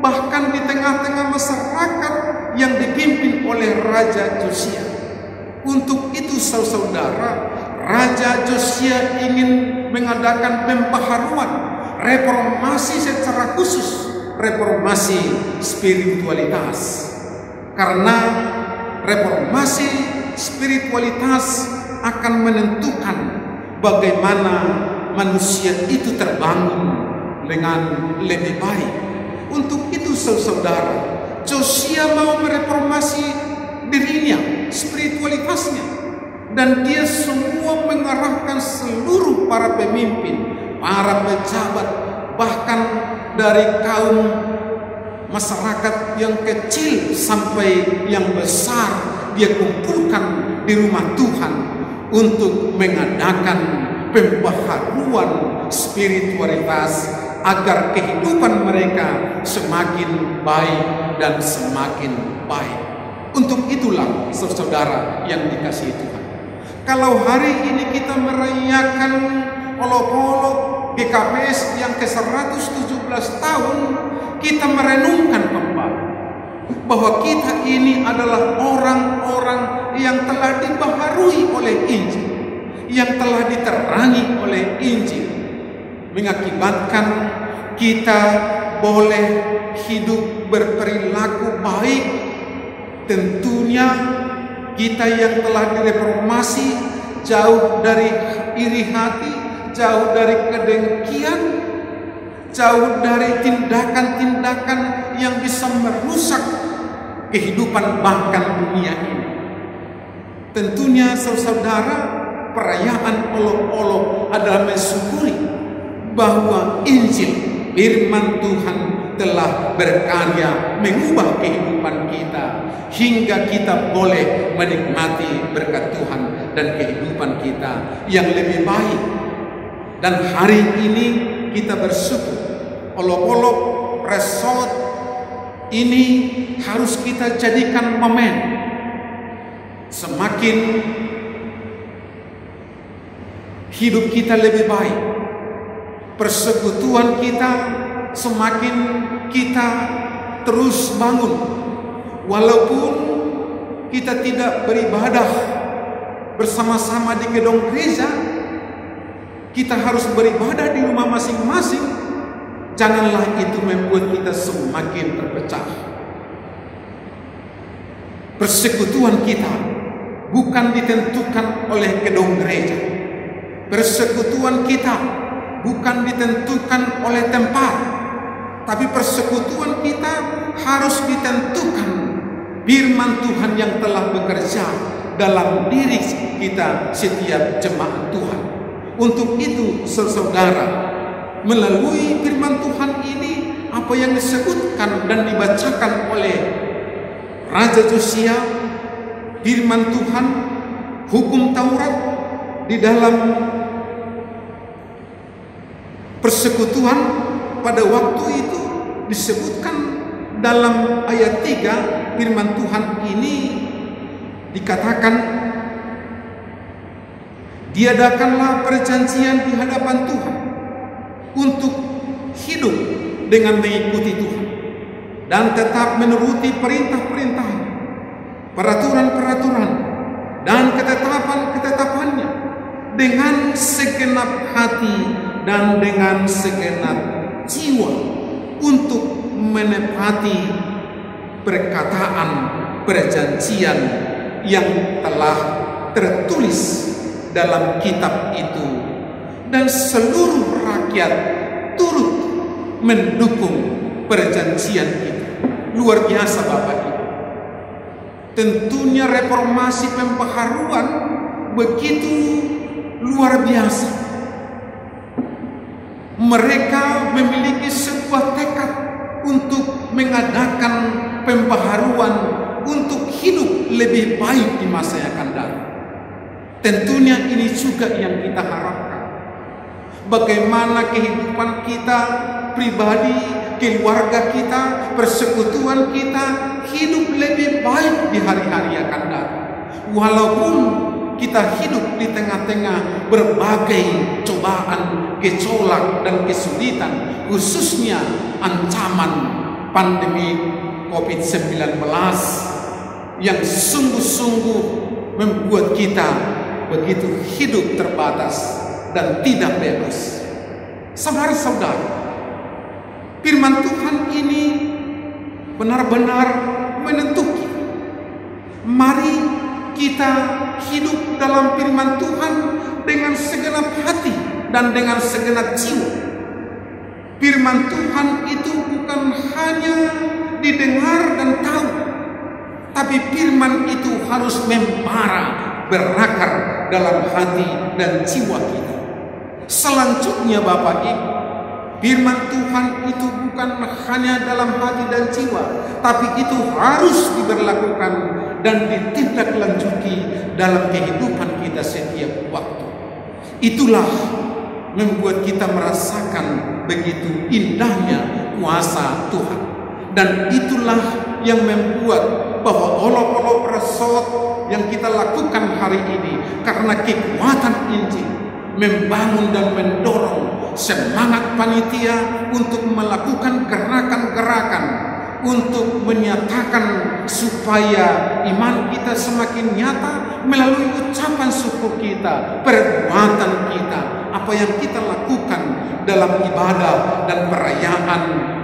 bahkan di tengah-tengah masyarakat yang dipimpin oleh Raja Josia. Untuk itu, saudara, Raja Josia ingin mengadakan pembaharuan, Reformasi secara khusus, reformasi spiritualitas. Karena reformasi spiritualitas akan menentukan bagaimana manusia itu terbangun dengan lebih baik. Untuk itu, saudara, Josia mau mereformasi dirinya, spiritualitasnya. Dan dia semua mengarahkan seluruh para pemimpin, para pejabat, bahkan dari kaum masyarakat yang kecil sampai yang besar, dia kumpulkan di rumah Tuhan untuk mengadakan pembaharuan spiritualitas agar kehidupan mereka semakin baik dan semakin baik. Untuk itulah, saudara yang dikasihi Tuhan, kalau hari ini kita merayakan olok-olok G K P S yang ke seratus tujuh belas tahun, kita merenungkan kembali bahwa kita ini adalah orang-orang yang telah dibaharui oleh Injil, yang telah diterangi oleh Injil, mengakibatkan kita boleh hidup berperilaku baik. Tentunya kita yang telah direformasi, jauh dari iri hati, jauh dari kedengkian, jauh dari tindakan-tindakan yang bisa merusak kehidupan bahkan dunia ini. Tentunya, saudara, perayaan olok-olok adalah mensyukuri bahwa Injil, firman Tuhan, telah berkarya mengubah kehidupan kita, hingga kita boleh menikmati berkat Tuhan dan kehidupan kita yang lebih baik. Dan hari ini kita bersyukur, olok-olok resort ini harus kita jadikan momen. Semakin hidup kita lebih baik, persekutuan kita semakin kita terus bangun. Walaupun kita tidak beribadah bersama-sama di gedung gereja, kita harus beribadah di rumah masing-masing. Janganlah itu membuat kita semakin terpecah. Persekutuan kita bukan ditentukan oleh gedung gereja. Persekutuan kita bukan ditentukan oleh tempat. Tapi persekutuan kita harus ditentukan firman Tuhan yang telah bekerja dalam diri kita setiap jemaat Tuhan. Untuk itu, saudara, melalui firman Tuhan ini, apa yang disebutkan dan dibacakan oleh Raja Josia, firman Tuhan, hukum Taurat di dalam persekutuan pada waktu itu disebutkan dalam ayat tiga, firman Tuhan ini dikatakan, "Diadakanlah perjanjian di hadapan Tuhan untuk hidup dengan mengikuti Tuhan dan tetap menuruti perintah-perintahnya, peraturan-peraturan, dan ketetapan-ketetapannya dengan segenap hati dan dengan segenap jiwa, untuk menepati perkataan perjanjian yang telah tertulis dalam kitab itu, dan seluruh rakyat turut mendukung perjanjian itu." Luar biasa, Bapak Ibu. Tentunya reformasi pembaharuan begitu luar biasa. Mereka memiliki sebuah tekad untuk mengadakan pembaharuan untuk hidup lebih baik di masa yang akan datang. Tentunya ini juga yang kita harapkan. Bagaimana kehidupan kita pribadi, keluarga kita, persekutuan kita hidup lebih baik di hari-hari yang akan datang. Walaupun kita hidup di tengah-tengah berbagai cobaan, gejolak, dan kesulitan, khususnya ancaman pandemi covid sembilan belas yang sungguh-sungguh membuat kita begitu hidup terbatas dan tidak bebas. Saudara-saudara, firman Tuhan ini benar-benar menyentuh kita. Mari kita hidup dalam firman Tuhan dengan segenap hati dan dengan segenap jiwa. Firman Tuhan itu bukan hanya didengar dan tahu, tapi firman itu harus membara, berakar dalam hati dan jiwa kita. Selanjutnya, Bapak Ibu, firman Tuhan itu bukan hanya dalam hati dan jiwa, tapi itu harus diberlakukan dan ditindaklanjuti dalam kehidupan kita setiap waktu. Itulah membuat kita merasakan begitu indahnya kuasa Tuhan. Dan itulah yang membuat bahwa olok-olok resort yang kita lakukan hari ini, karena kekuatan Injil membangun dan mendorong semangat panitia untuk melakukan gerakan-gerakan untuk menyatakan supaya iman kita semakin nyata melalui ucapan syukur kita, perbuatan kita, apa yang kita lakukan dalam ibadah dan perayaan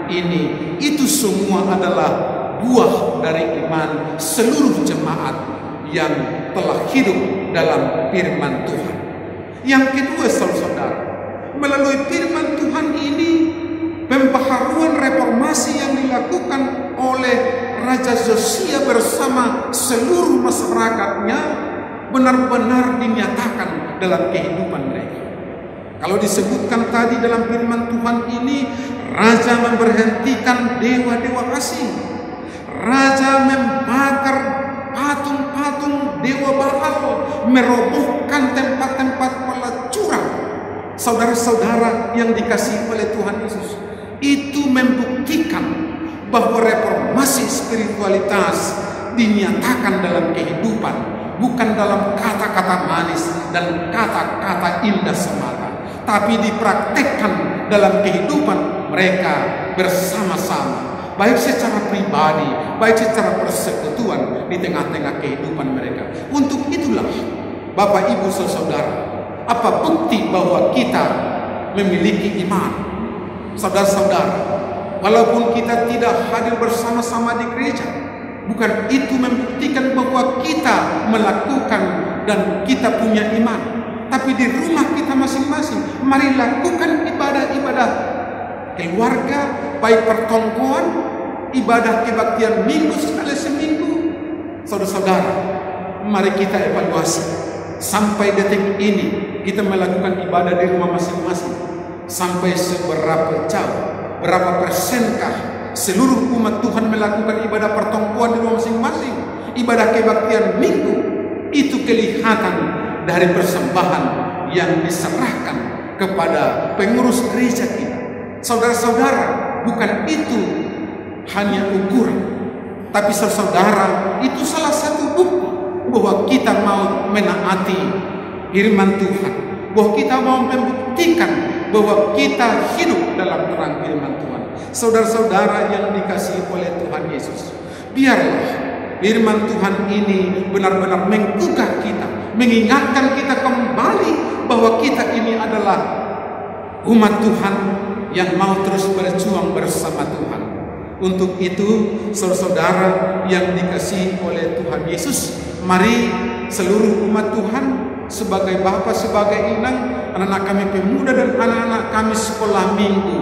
ini. Itu semua adalah buah dari iman seluruh jemaat yang telah hidup dalam firman Tuhan. Yang kedua, saudara-saudara, melalui firman Tuhan ini, pembaharuan reformasi yang dilakukan oleh Raja Yosia bersama seluruh masyarakatnya benar-benar dinyatakan dalam kehidupan mereka. Kalau disebutkan tadi dalam firman Tuhan ini, raja memberhentikan dewa-dewa asing. Raja membakar patung-patung dewa Baal, merobohkan tempat-tempat pelacuran. Saudara-saudara yang dikasihi oleh Tuhan Yesus, itu membuktikan bahwa reformasi spiritualitas dinyatakan dalam kehidupan, bukan dalam kata-kata manis dan kata-kata indah semata, tapi dipraktekkan dalam kehidupan mereka bersama-sama, baik secara pribadi, baik secara persekutuan di tengah-tengah kehidupan mereka. Untuk itulah, Bapak, Ibu, Saudara, apa bukti bahwa kita memiliki iman? Saudara-saudara, walaupun kita tidak hadir bersama-sama di gereja, bukan itu membuktikan bahwa kita melakukan dan kita punya iman. Tapi di rumah kita masing-masing, mari lakukan ibadah-ibadah keluarga, baik pertongkoan, ibadah kebaktian minggu sekali seminggu. Saudara-saudara, mari kita evaluasi. Sampai detik ini, kita melakukan ibadah di rumah masing-masing. Sampai seberapa jauh, berapa persenkah seluruh umat Tuhan melakukan ibadah pertongkoan di rumah masing-masing? Ibadah kebaktian minggu itu kelihatan dari persembahan yang diserahkan kepada pengurus gereja kita. Saudara-saudara, bukan itu hanya ukuran, tapi saudara-saudara, itu salah satu bukti bahwa kita mau menaati firman Tuhan, bahwa kita mau membuktikan bahwa kita hidup dalam terang firman Tuhan. Saudara-saudara yang dikasihi oleh Tuhan Yesus, biarlah firman Tuhan ini benar-benar menggugah kita, mengingatkan kita kembali bahwa kita ini adalah umat Tuhan yang mau terus berjuang bersama Tuhan. Untuk itu, saudara-saudara yang dikasihi oleh Tuhan Yesus, mari seluruh umat Tuhan, sebagai bapak, sebagai inang, anak-anak kami pemuda dan anak-anak kami sekolah minggu,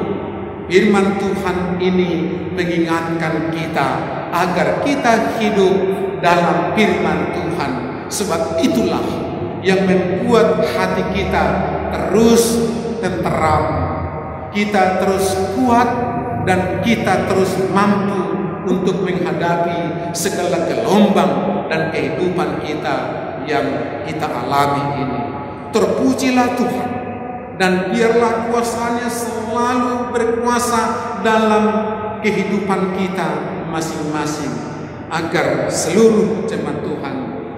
firman Tuhan ini mengingatkan kita agar kita hidup dalam firman Tuhan. Sebab itulah yang membuat hati kita terus tenteram, kita terus kuat, dan kita terus mampu untuk menghadapi segala gelombang dan kehidupan kita yang kita alami ini. Terpujilah Tuhan, dan biarlah kuasa-Nya selalu berkuasa dalam kehidupan kita masing-masing, agar seluruh jemaat Tuhan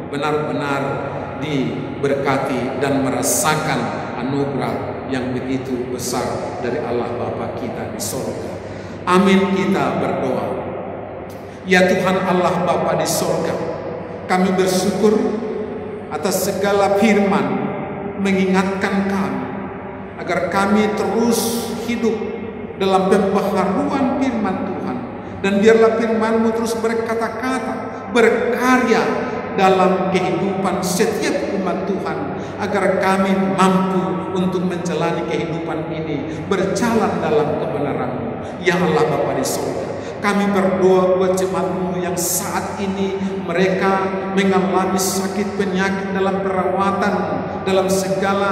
benar-benar diberkati dan merasakan anugerah yang begitu besar dari Allah Bapa kita di sorga. Amin. Kita berdoa. Ya Tuhan Allah Bapa di sorga, kami bersyukur atas segala firman mengingatkan kami agar kami terus hidup dalam pembaharuan firman Tuhan. Dan biarlah firman-Mu terus berkata-kata, berkarya dalam kehidupan setiap umat Tuhan, agar kami mampu untuk menjalani kehidupan ini, berjalan dalam kebenaran-Mu. Ya Allah Bapa di sorga, kami berdoa buat jemaat-Mu yang saat ini mereka mengalami sakit penyakit dalam perawatan, dalam segala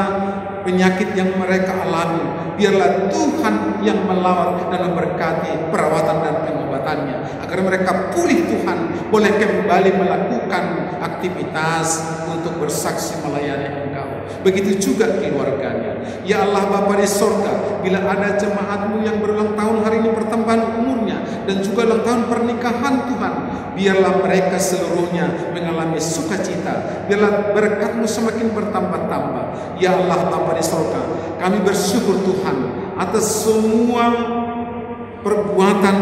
penyakit yang mereka alami. Biarlah Tuhan yang melawat dan memberkati perawatan dan pengobatannya, agar mereka pulih, Tuhan, boleh kembali melakukan aktivitas untuk bersaksi melayani Engkau. Begitu juga keluarganya. Ya Allah Bapa di sorga, bila ada jemaat-Mu yang berulang tahun hari ini bertambah umurnya dan juga ulang tahun pernikahan, Tuhan, biarlah mereka seluruhnya mengalami sukacita. Biarlah berkat-Mu semakin bertambah-tambah. Ya Allah Bapa di sorga, kami bersyukur, Tuhan, atas semua perbuatan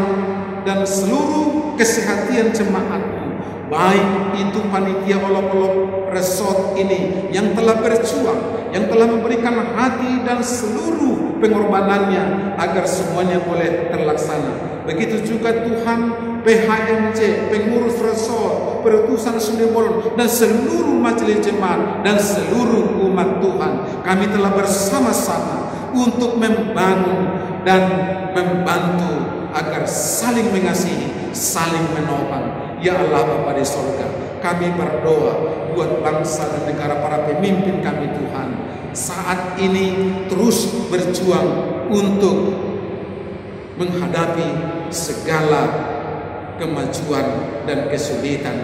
dan seluruh kesehatan jemaat-Mu, baik itu panitia Olok-Olok Resort ini yang telah berjuang, yang telah memberikan hati dan seluruh pengorbanannya agar semuanya boleh terlaksana. Begitu juga, Tuhan, P H M C, pengurus resort, perutusan Sungai Bolon, dan seluruh majelis jemaat, dan seluruh umat Tuhan. Kami telah bersama-sama untuk membangun dan membantu agar saling mengasihi, saling menopang. Ya Allah Bapa di sorga, kami berdoa buat bangsa dan negara, para pemimpin kami, Tuhan, saat ini terus berjuang untuk menghadapi segala kemajuan dan kesulitan.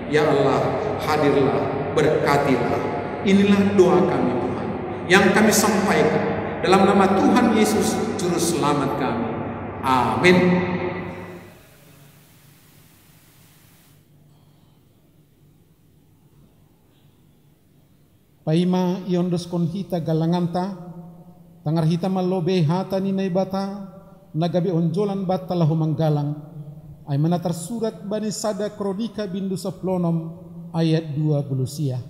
Ya Allah, hadirlah, berkatilah. Inilah doa kami, Tuhan, yang kami sampaikan dalam nama Tuhan Yesus, Juru Selamat kami. Amin. Paima iondoskon hita galanganta, tangar hita mallobei hata ni Naibata, na gabe onjolan banta laho manggalang, ai ma na tarsurat bani sada Kronika bindu sampulu onom ayat dua puluh sia.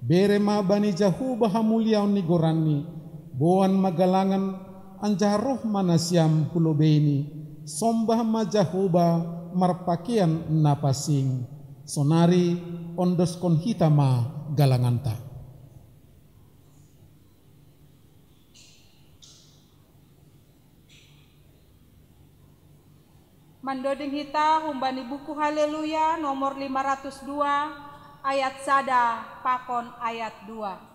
Bere ma bani Jahowa hamuliaon ni goranni, boan ma galangan, anjaha roh ma nasiam hu lobeini, sombah ma Jahowa marpakean na pansing. Sonari ondoskon hita ma galanganta. Mandoding hita humbani buku Haleluya nomor lima ratus dua, ayat sada pakon ayat dua.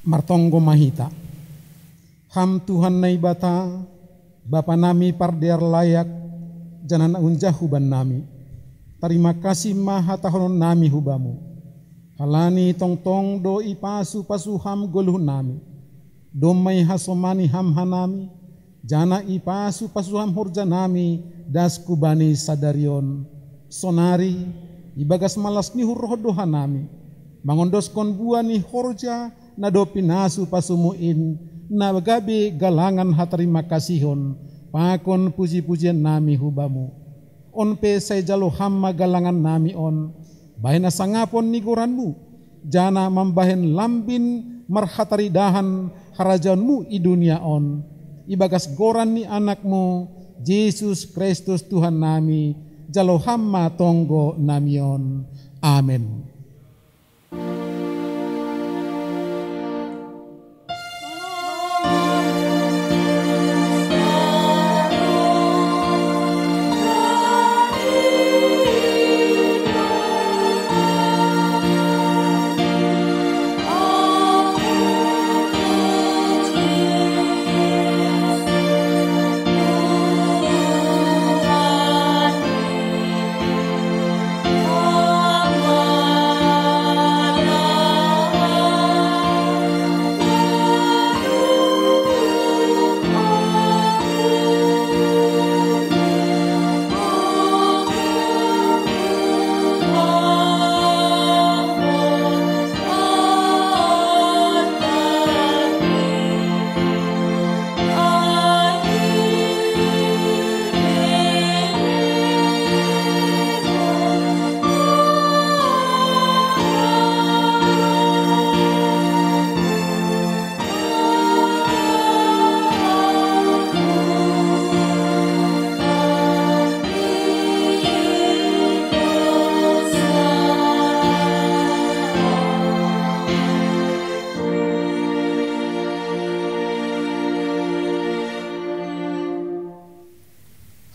Martonggo ma hita. Ham Tuhan Naibata, Bapa nami pardear layak, janah na unjah huban nami. Tarima kasih ma hatahonon nami hu Bamu. Halani tongtong do ipasu-pasu Ham goluh nami. Domma ihasomani Ham hanami, janah ipasu-pasu Ham horja nami das hubani sadari on. Sonari, ibagas malas ni uhur roh do hanami mangondoskon buah ni horja na dob pinasu-pasumu in, na gabe galangan hatarima kasihon pakon puji-pujian nami hu Bamu. On pe sai jalo Ham ma galangan nami on, bahen hasangapon ni goranMu, janah mambahen lambin marhataridahan harajaonMu i dunia on, ibagas goran ni AnakMu, Jesus Kristus Tuhan nami, jalo Ham ma tonggo nami on. Amen.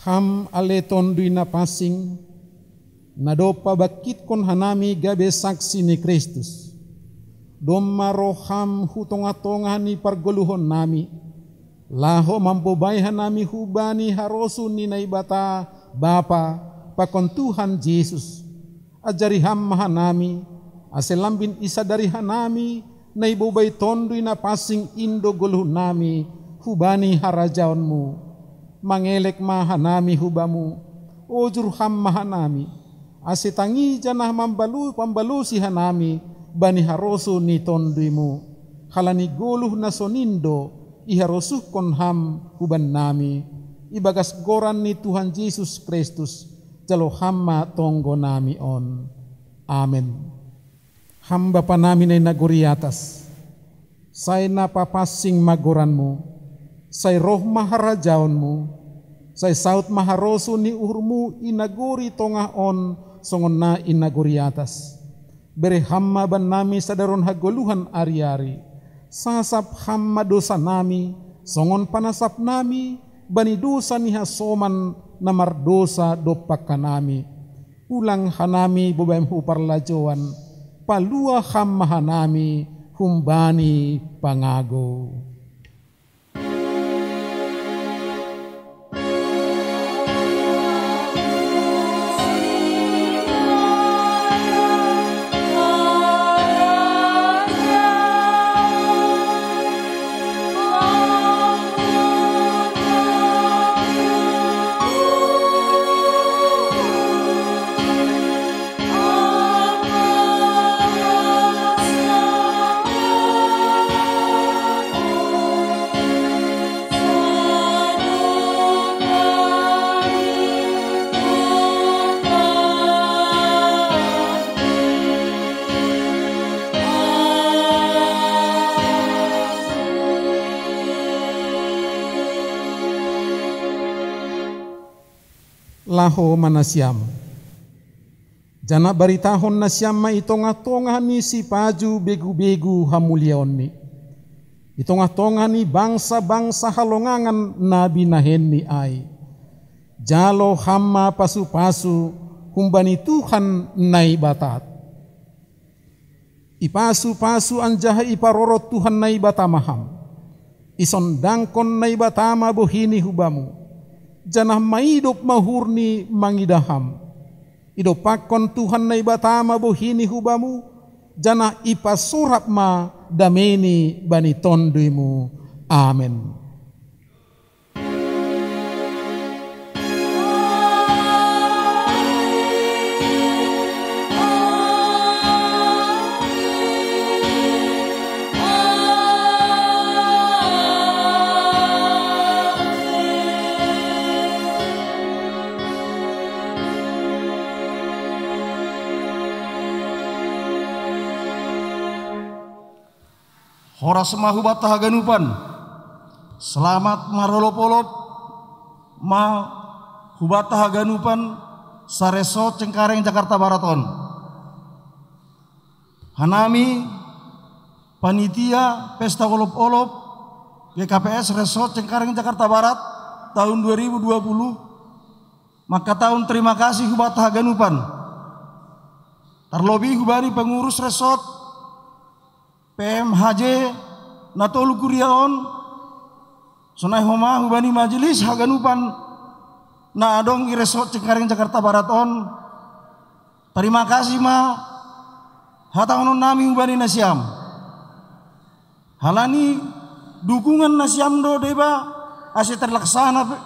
Ham ale Tonduy Na Pansing, na dob pabangkitkon hanami gabe saksi ni Kristus, domma roh Ham hu tongah-tongah ni pargoluhonnami, laho mambobai hanami hubani harosuh ni Naibata Bapa pakon Tuhan Jesus. Ajari Ham ma hanami, ase lambin isadari hanami, na ibobai Tonduy Na Pansing in do goluhnami hubani harajaonMu. Mangelek ma hanami hu Bamu, ojur Ham ma hanami, ase tangi janah mambalu-, pambalosi hanami bani harosuh ni TonduyMu. Halani goluh na sonin do iharosuhkon Ham hubannami, ibagas goran ni Tuhan Jesus Kristus, jalo Ham ma tonggonami on. Amen. Ham Bapanami na i nagori atas, sai na papansing ma goranMu, sai roh ma harajaonMu, sai saud ma harosuh ni uhurMu i nagori tongah on songon na i nagori atas. Bere Ham ma bannami sadaron hagoluhan ari-ari. Sasap Ham ma dousanami, songon panasapnami bani dousa ni hasoman na mardousa dompak hanami. Ulang hanami bobaim hu parlajouan, palua Ham ma hanami humbani pangagou. Laho ma nasiam, janah baritahon nasiam ma i tongah-tongah ni sipaju begu-begu hamuliaonni, i tongah-tongah ni bangsa-bangsa halongangan na binahenni ai. Jalo Ham ma pasu-pasu humbani Tuhan Naibata. Ipasu-pasu anjaha iparoro Tuhan Naibata ma ham. Isondangkon Naibata ma bohini hu bamu, janah maidop ma uhurni mangidah ham. Idompakkon Tuhan Naibata ma bohini hu bamu, janah ipasorap ma dameni bani tonduymu. Amen. Horas ma hubanta haganupan. Selamat marolop-olop ma hubanta haganupan saresort Cengkareng Jakarta Barat on. Hanami panitia pesta olop-olop G K P S Resort Cengkareng Jakarta Barat tahun dua ribu dua puluh mangkatahon terima kasih hubanta haganupan. Tarlobih hubani pengurus resort P M H J na tolu kuria on, sonai homa hubani majelis haganupan na adong i Resort Cengkareng Jakarta Barat on. Tarima kasih ma hatahononnami hubani nasiam. Halani dukungan nasiam do deba ase terlaksana pe-,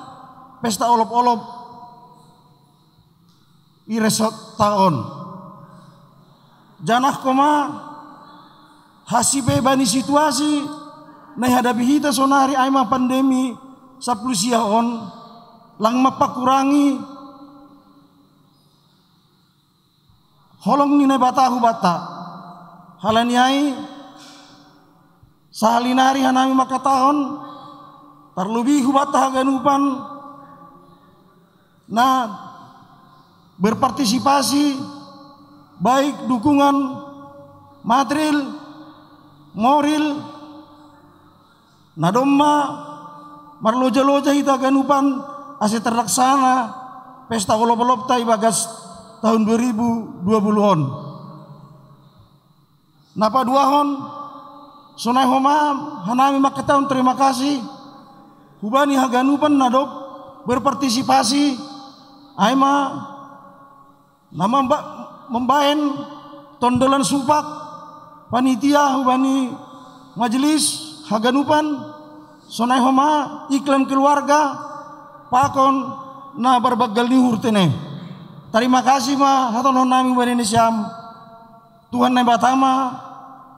pesta olop-olop i resortta on. Janah homa hansi pe bani situasi na ihadapi hita sonari ai ma pandemi sampulu sia on, lang mampakurangi holong ni Naibata hubanta. Halani ai, sahali nari hanami mangkatahon, tarlobih hubanta haganupan na berpartisipasi, baik dukungan materil, moral, na domma marloja-loja hita haganupan ase terlaksana pesta olop-olopta ibagas tahun dua ribu dua puluh on. Na paduahon, sonai homa hanami mangkatahon terima kasih hubani haganupan na dob berpartisipasi, ai ma na mamba-, mambahen tondolan supak, panitia hubani majelis haganupan, sonai homa iklan keluarga, pakon na parbanggal ni uhur tene. Tarima kasih ma hatahononnami hubani nasiam. Tuhan Naibata ma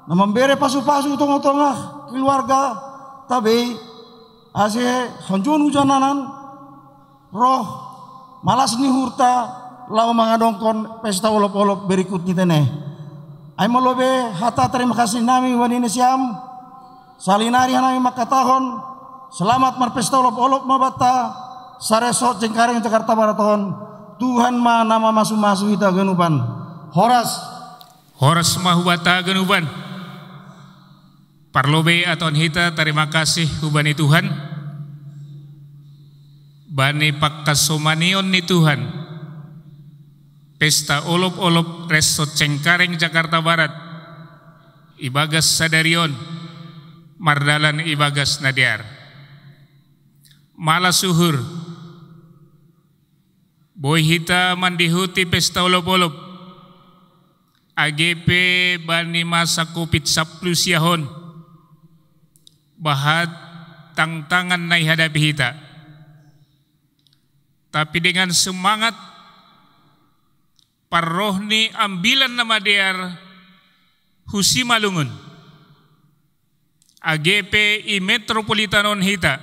na mambere pasu-pasu tongah-tongah keluargata be, ase honjuhon hujananan roh malas ni uhurta laho mangadongkon pesta olop-olop berikut ni tene. Ai ma lobe hata terima kasih nami hubani nasiam, sahali nari hanami mangkatahon, selamat marpesta olop-olop ma banta saresort Cengkareng Jakarta Barat on. Tuhan ma na mamasu-masu hita haganupan. Horas. Horas ma hubanta haganupan. Parlobei hatahon hita tarima kasih hubani Tuhan, bani pangkasomanion ni Tuhan, pesta olop-olop Resort Cengkareng Jakarta Barat ibagas sadari on mardalan ibagas na dear. Malas uhur, boi hita mandihuti pesta olop-olop, age pe bani masa covid sampulu sia on, bahat tangtangan na ihadapi hita. Tapi dengan semangat parroh ni Ambilan Namadear hu Simalungun, age pe i Metropolitan on hita,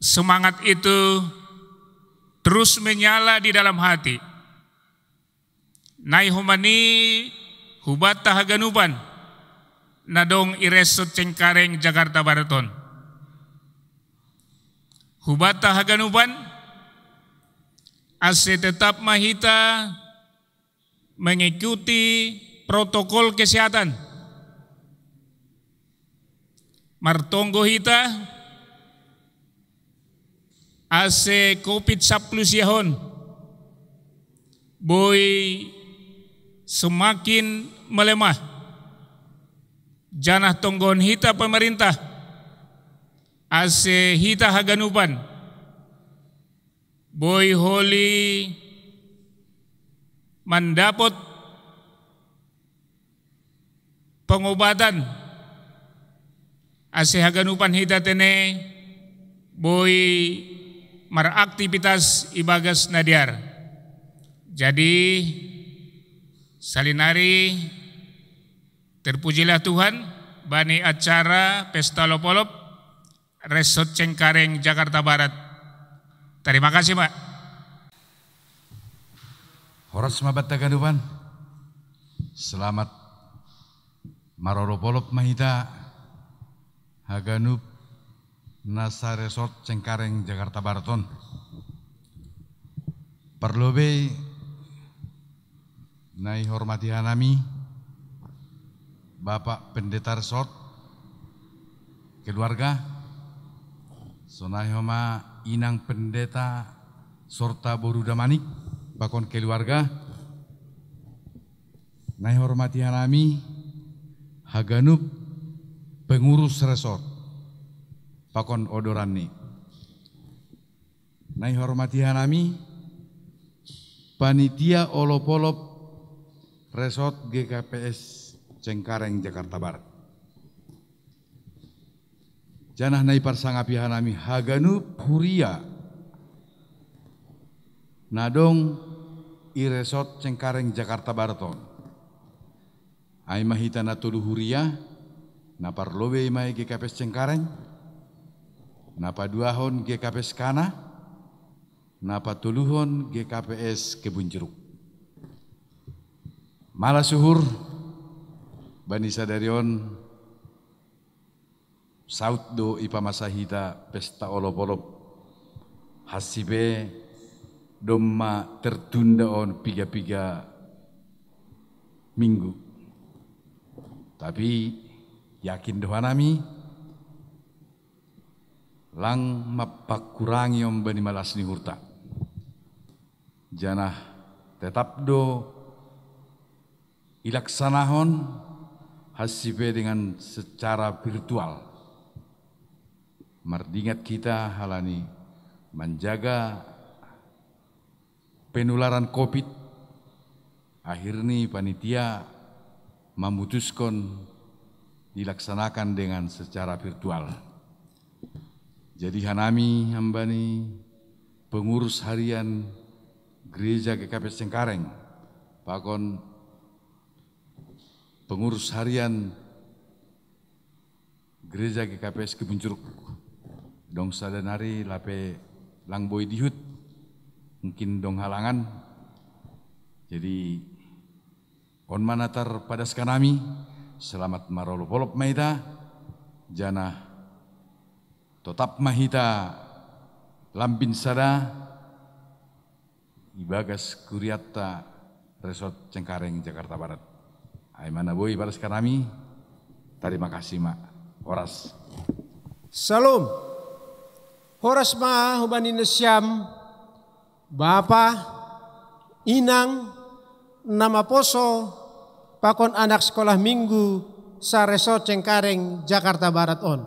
semangat itu terus menyala di dalam hati. Nai homa ni hubanta haganupan na dong i Resort Cengkareng Jakarta Barat on. Hubanta haganupan, ase tetap ma hita mengikuti protokol kesehatan. Martonggo hita ase covid sampulu sia on boi semakin melemah. Janah tonggohon hita pamarintah, ase hita haganupan boi holi mandapot pangobatan, ase haganupan hita tene boi maraktivitas ibagas na dear. Jadi, salinari terpujilah Tuhan bani acara Pesta Olop-olop Resort Cengkareng, Jakarta Barat. Terima kasih, Pak. Horas ma banta haganupan. Selamat marolop-olop ma hita haganup na sa Resort Cengkareng, Jakarta Barat on. Parlobei na ihormati hanami Bapak Pendeta Resort, keluarga, sonai homa Inang Pendeta sorta boru Damanik pakon keluarga, na ihormati hanami haganup pengurus resort pakon odoranni, na ihormati hanami panitia olop-olop Resort G K P S Cengkareng, Jakarta Barat. Janah na iparsangapi hanami haganup huria na dong i Resort Cengkareng, Jakarta Barat on. Ai ma hita na tolu huria, na parlobei ma i G K P S Cengkareng, na paduahon G K P S Kana, na patoluhon G K P S Kebun Jeruk. Malas uhur, bani sadari on saut do ipamasa hita pesta olop-olop, hansi pe domma tertunda on piga-piga minggu. Tapi yakin do hanami, lang mampangkurangi on bani malas ni uhurta. Janah tetap do ilaksanahon, hansi pe dengan secara virtual. Mardingat hita halani manjaga penularan covid, akhirni panitia mamutuskon dilaksanakan dengan secara virtual. Jadi hanami hambani pengurus harian Gereja G K P S Cengkareng pakon pengurus harian Gereja G K P S Kebun Jeruk, dong sada nari lape lang boi dihut, mungkin dong halangan. Jadi on ma na tarpadaskan hami. Selamat marolop-olop ma hita, janah totap ma hita lambin sada ibagas kuriatta Resort Cengkareng, Jakarta Barat. Ai ma na boi ipadaskan hami. Tarima kasih ma. Horas. Salom. Horas ma hubani nasiam, bapa, inang, na maposo pakon anak sekolah minggu sa Resort Cengkareng, Jakarta Barat on.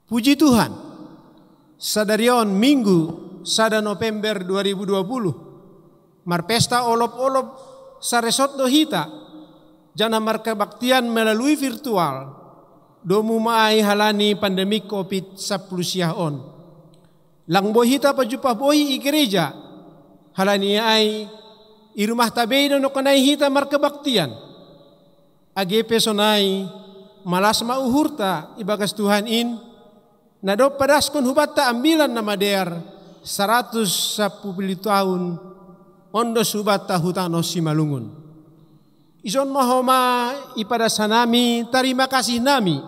Puji Tuhan, sadari on Minggu, sada November dua ribu dua puluh, marpesta olop-olop sa resort do hita, janah markebaktian melalui virtual, domu ma ai halani pandemi covid sampulu siah on. Lang boi hita pajumpah bohi i gereja, halani ai i rumahta bei do nongkanai hita markebaktian. Age pe sonai, malas ma uhurta ibagas Tuhan in, na dob padaskon hubanta ambilan na madear saratus sampulu pitu tahun, ondos hubanta hu tanoh Simalungun. Ison ma homa ipadas hanami tarima kasih nami.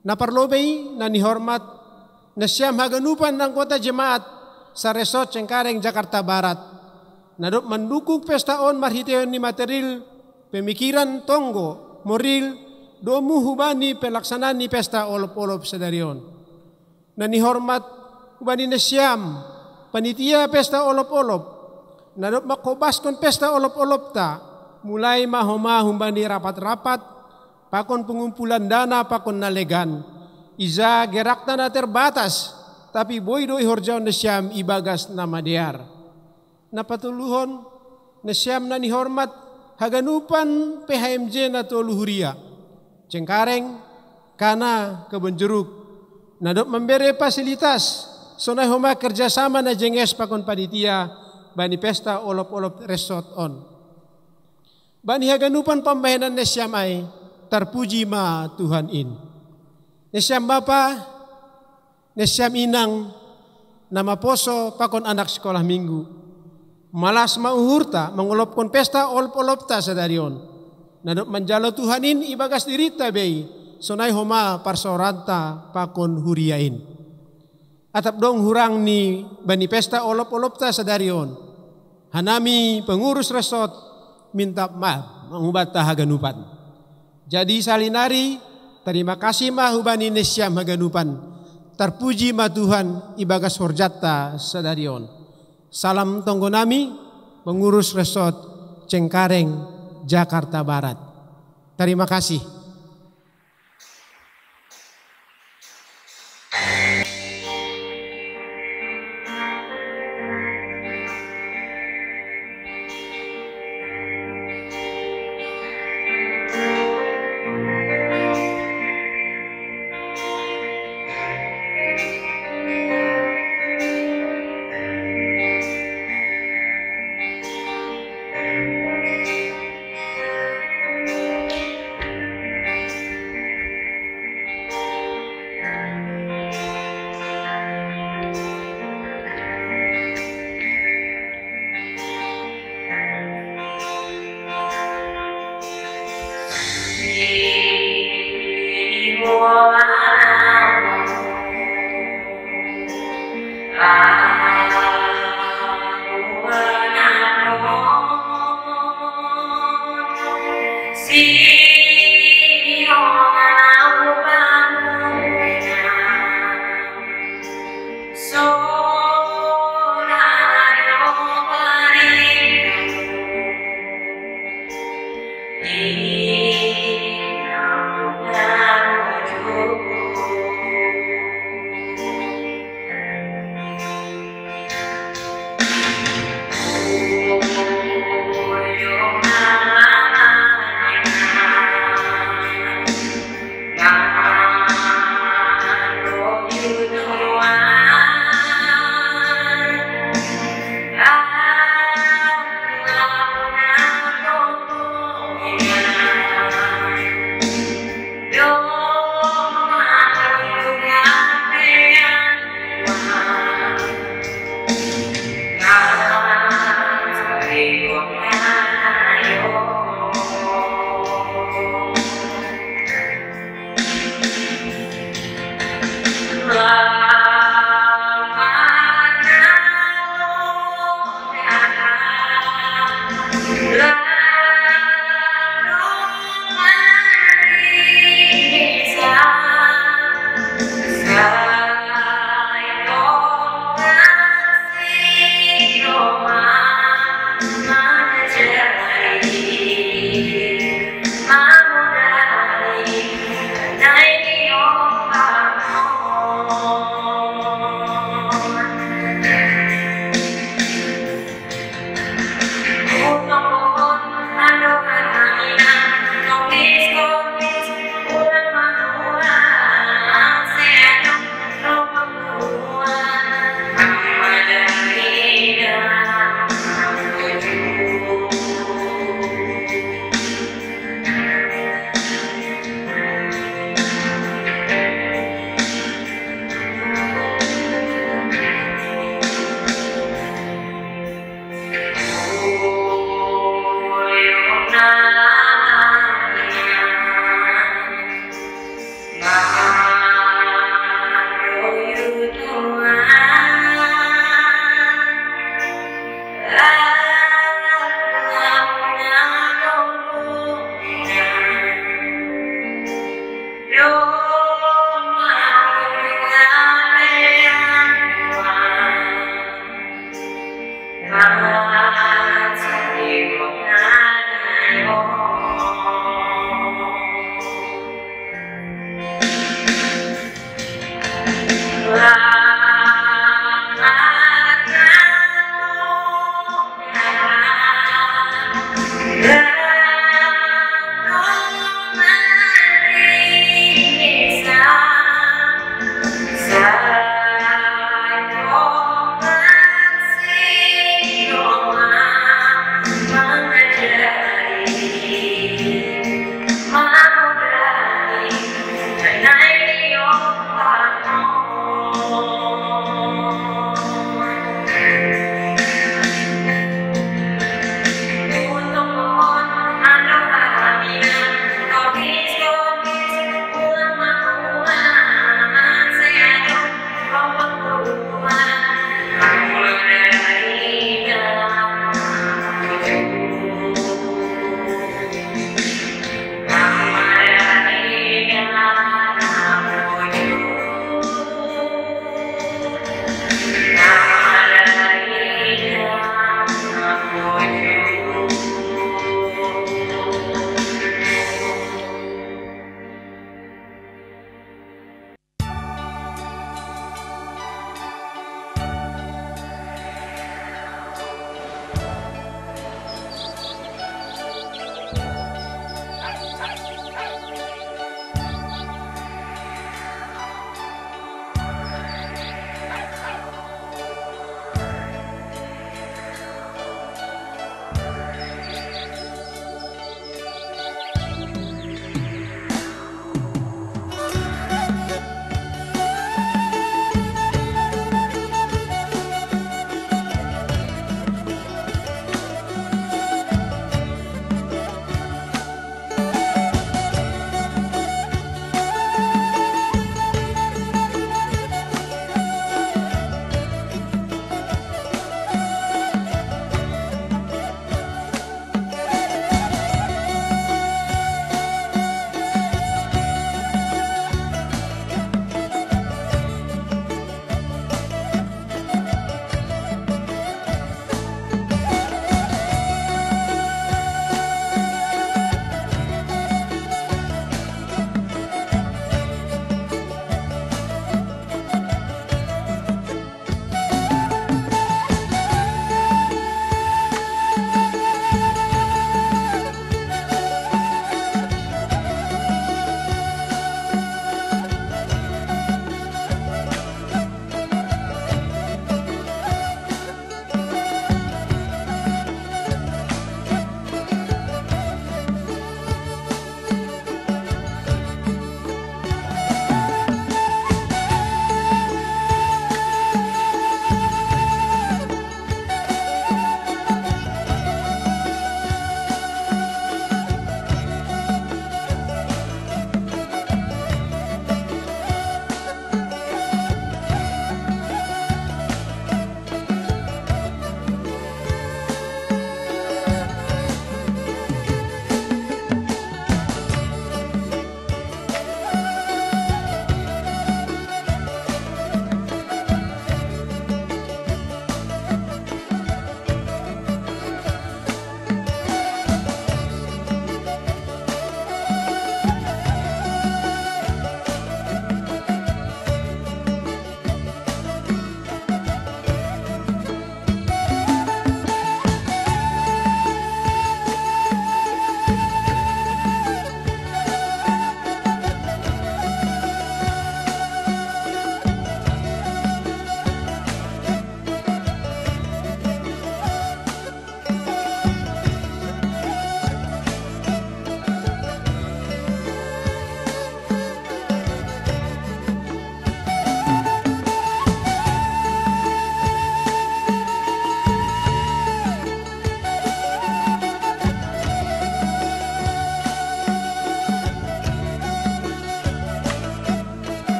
Na parlobei, na nihormat, nasiam haganupan anggota jemaat sa Resort Cengkareng, Jakarta Barat, na dob mandukung pesta on marhiteion ni materil, pemikiran, tonggo, moril, domu hubani pelaksanaan ni pesta olop-olop sadari on. Na nihormat, hubani nasiam panitia pesta olop-olop, na dob mangkobaskon pesta olop-olopta, mulai ma homa humbani rapat-rapat, pakon pengumpulan dana pakon na legan, ija gerakta na terbatas, tapi boi do ihorjahon nasiam ibagas na madear. Na patoluhon, nasiam na nihormat, haganupan P H M J na tolu huria, Cengkareng, Kana, Kebonjeruk, na dob mambere fasilitas, sonai homa kerjasama na jenges pakon panitia bani pesta olop-olop resort on. Bani haganupan pambahenan nasiam ai, tarpuji ma Tuhan in. Nasiam bapa, nasiam inang, na maposo pakon anak sikolah minggu. Malas ma uhurta mangolopkon pesta olop-olopta sadari on. Na dob manjalo Tuhan in ibagas dirinta bei, sonai homa parsaoranta pakon huria in. Atap dong hurang ni bani pesta olop-olopta sadari on, hanami pengurus resort minta maaf mangubata haganupan. Jadi salinari, tarima kasih ma hubani nasiam haganupan. Tarpuji ma Tuhan ibagas horjanta sadari on. Salam tonggo nami, pengurus resort Cengkareng, Jakarta Barat. Tarima kasih.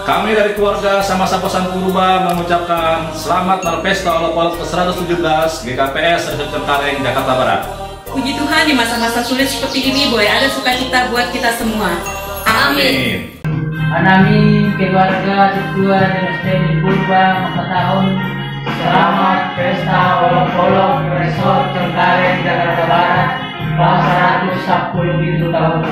Kami dari keluarga Samasa Pesan Purba mengucapkan selamat berpesta olok-olok ke seratus tujuh belas G K P S Resort Cengkareng, Jakarta Barat. Puji Tuhan, di masa-masa sulit seperti ini boleh ada sukacita buat kita semua. Amin. Anami keluarga Tetua Demosteni Purba mangkatahon selamat pesta olok-olok Resort Cengkareng, Jakarta Barat, pas seratus sepuluh itu tahun.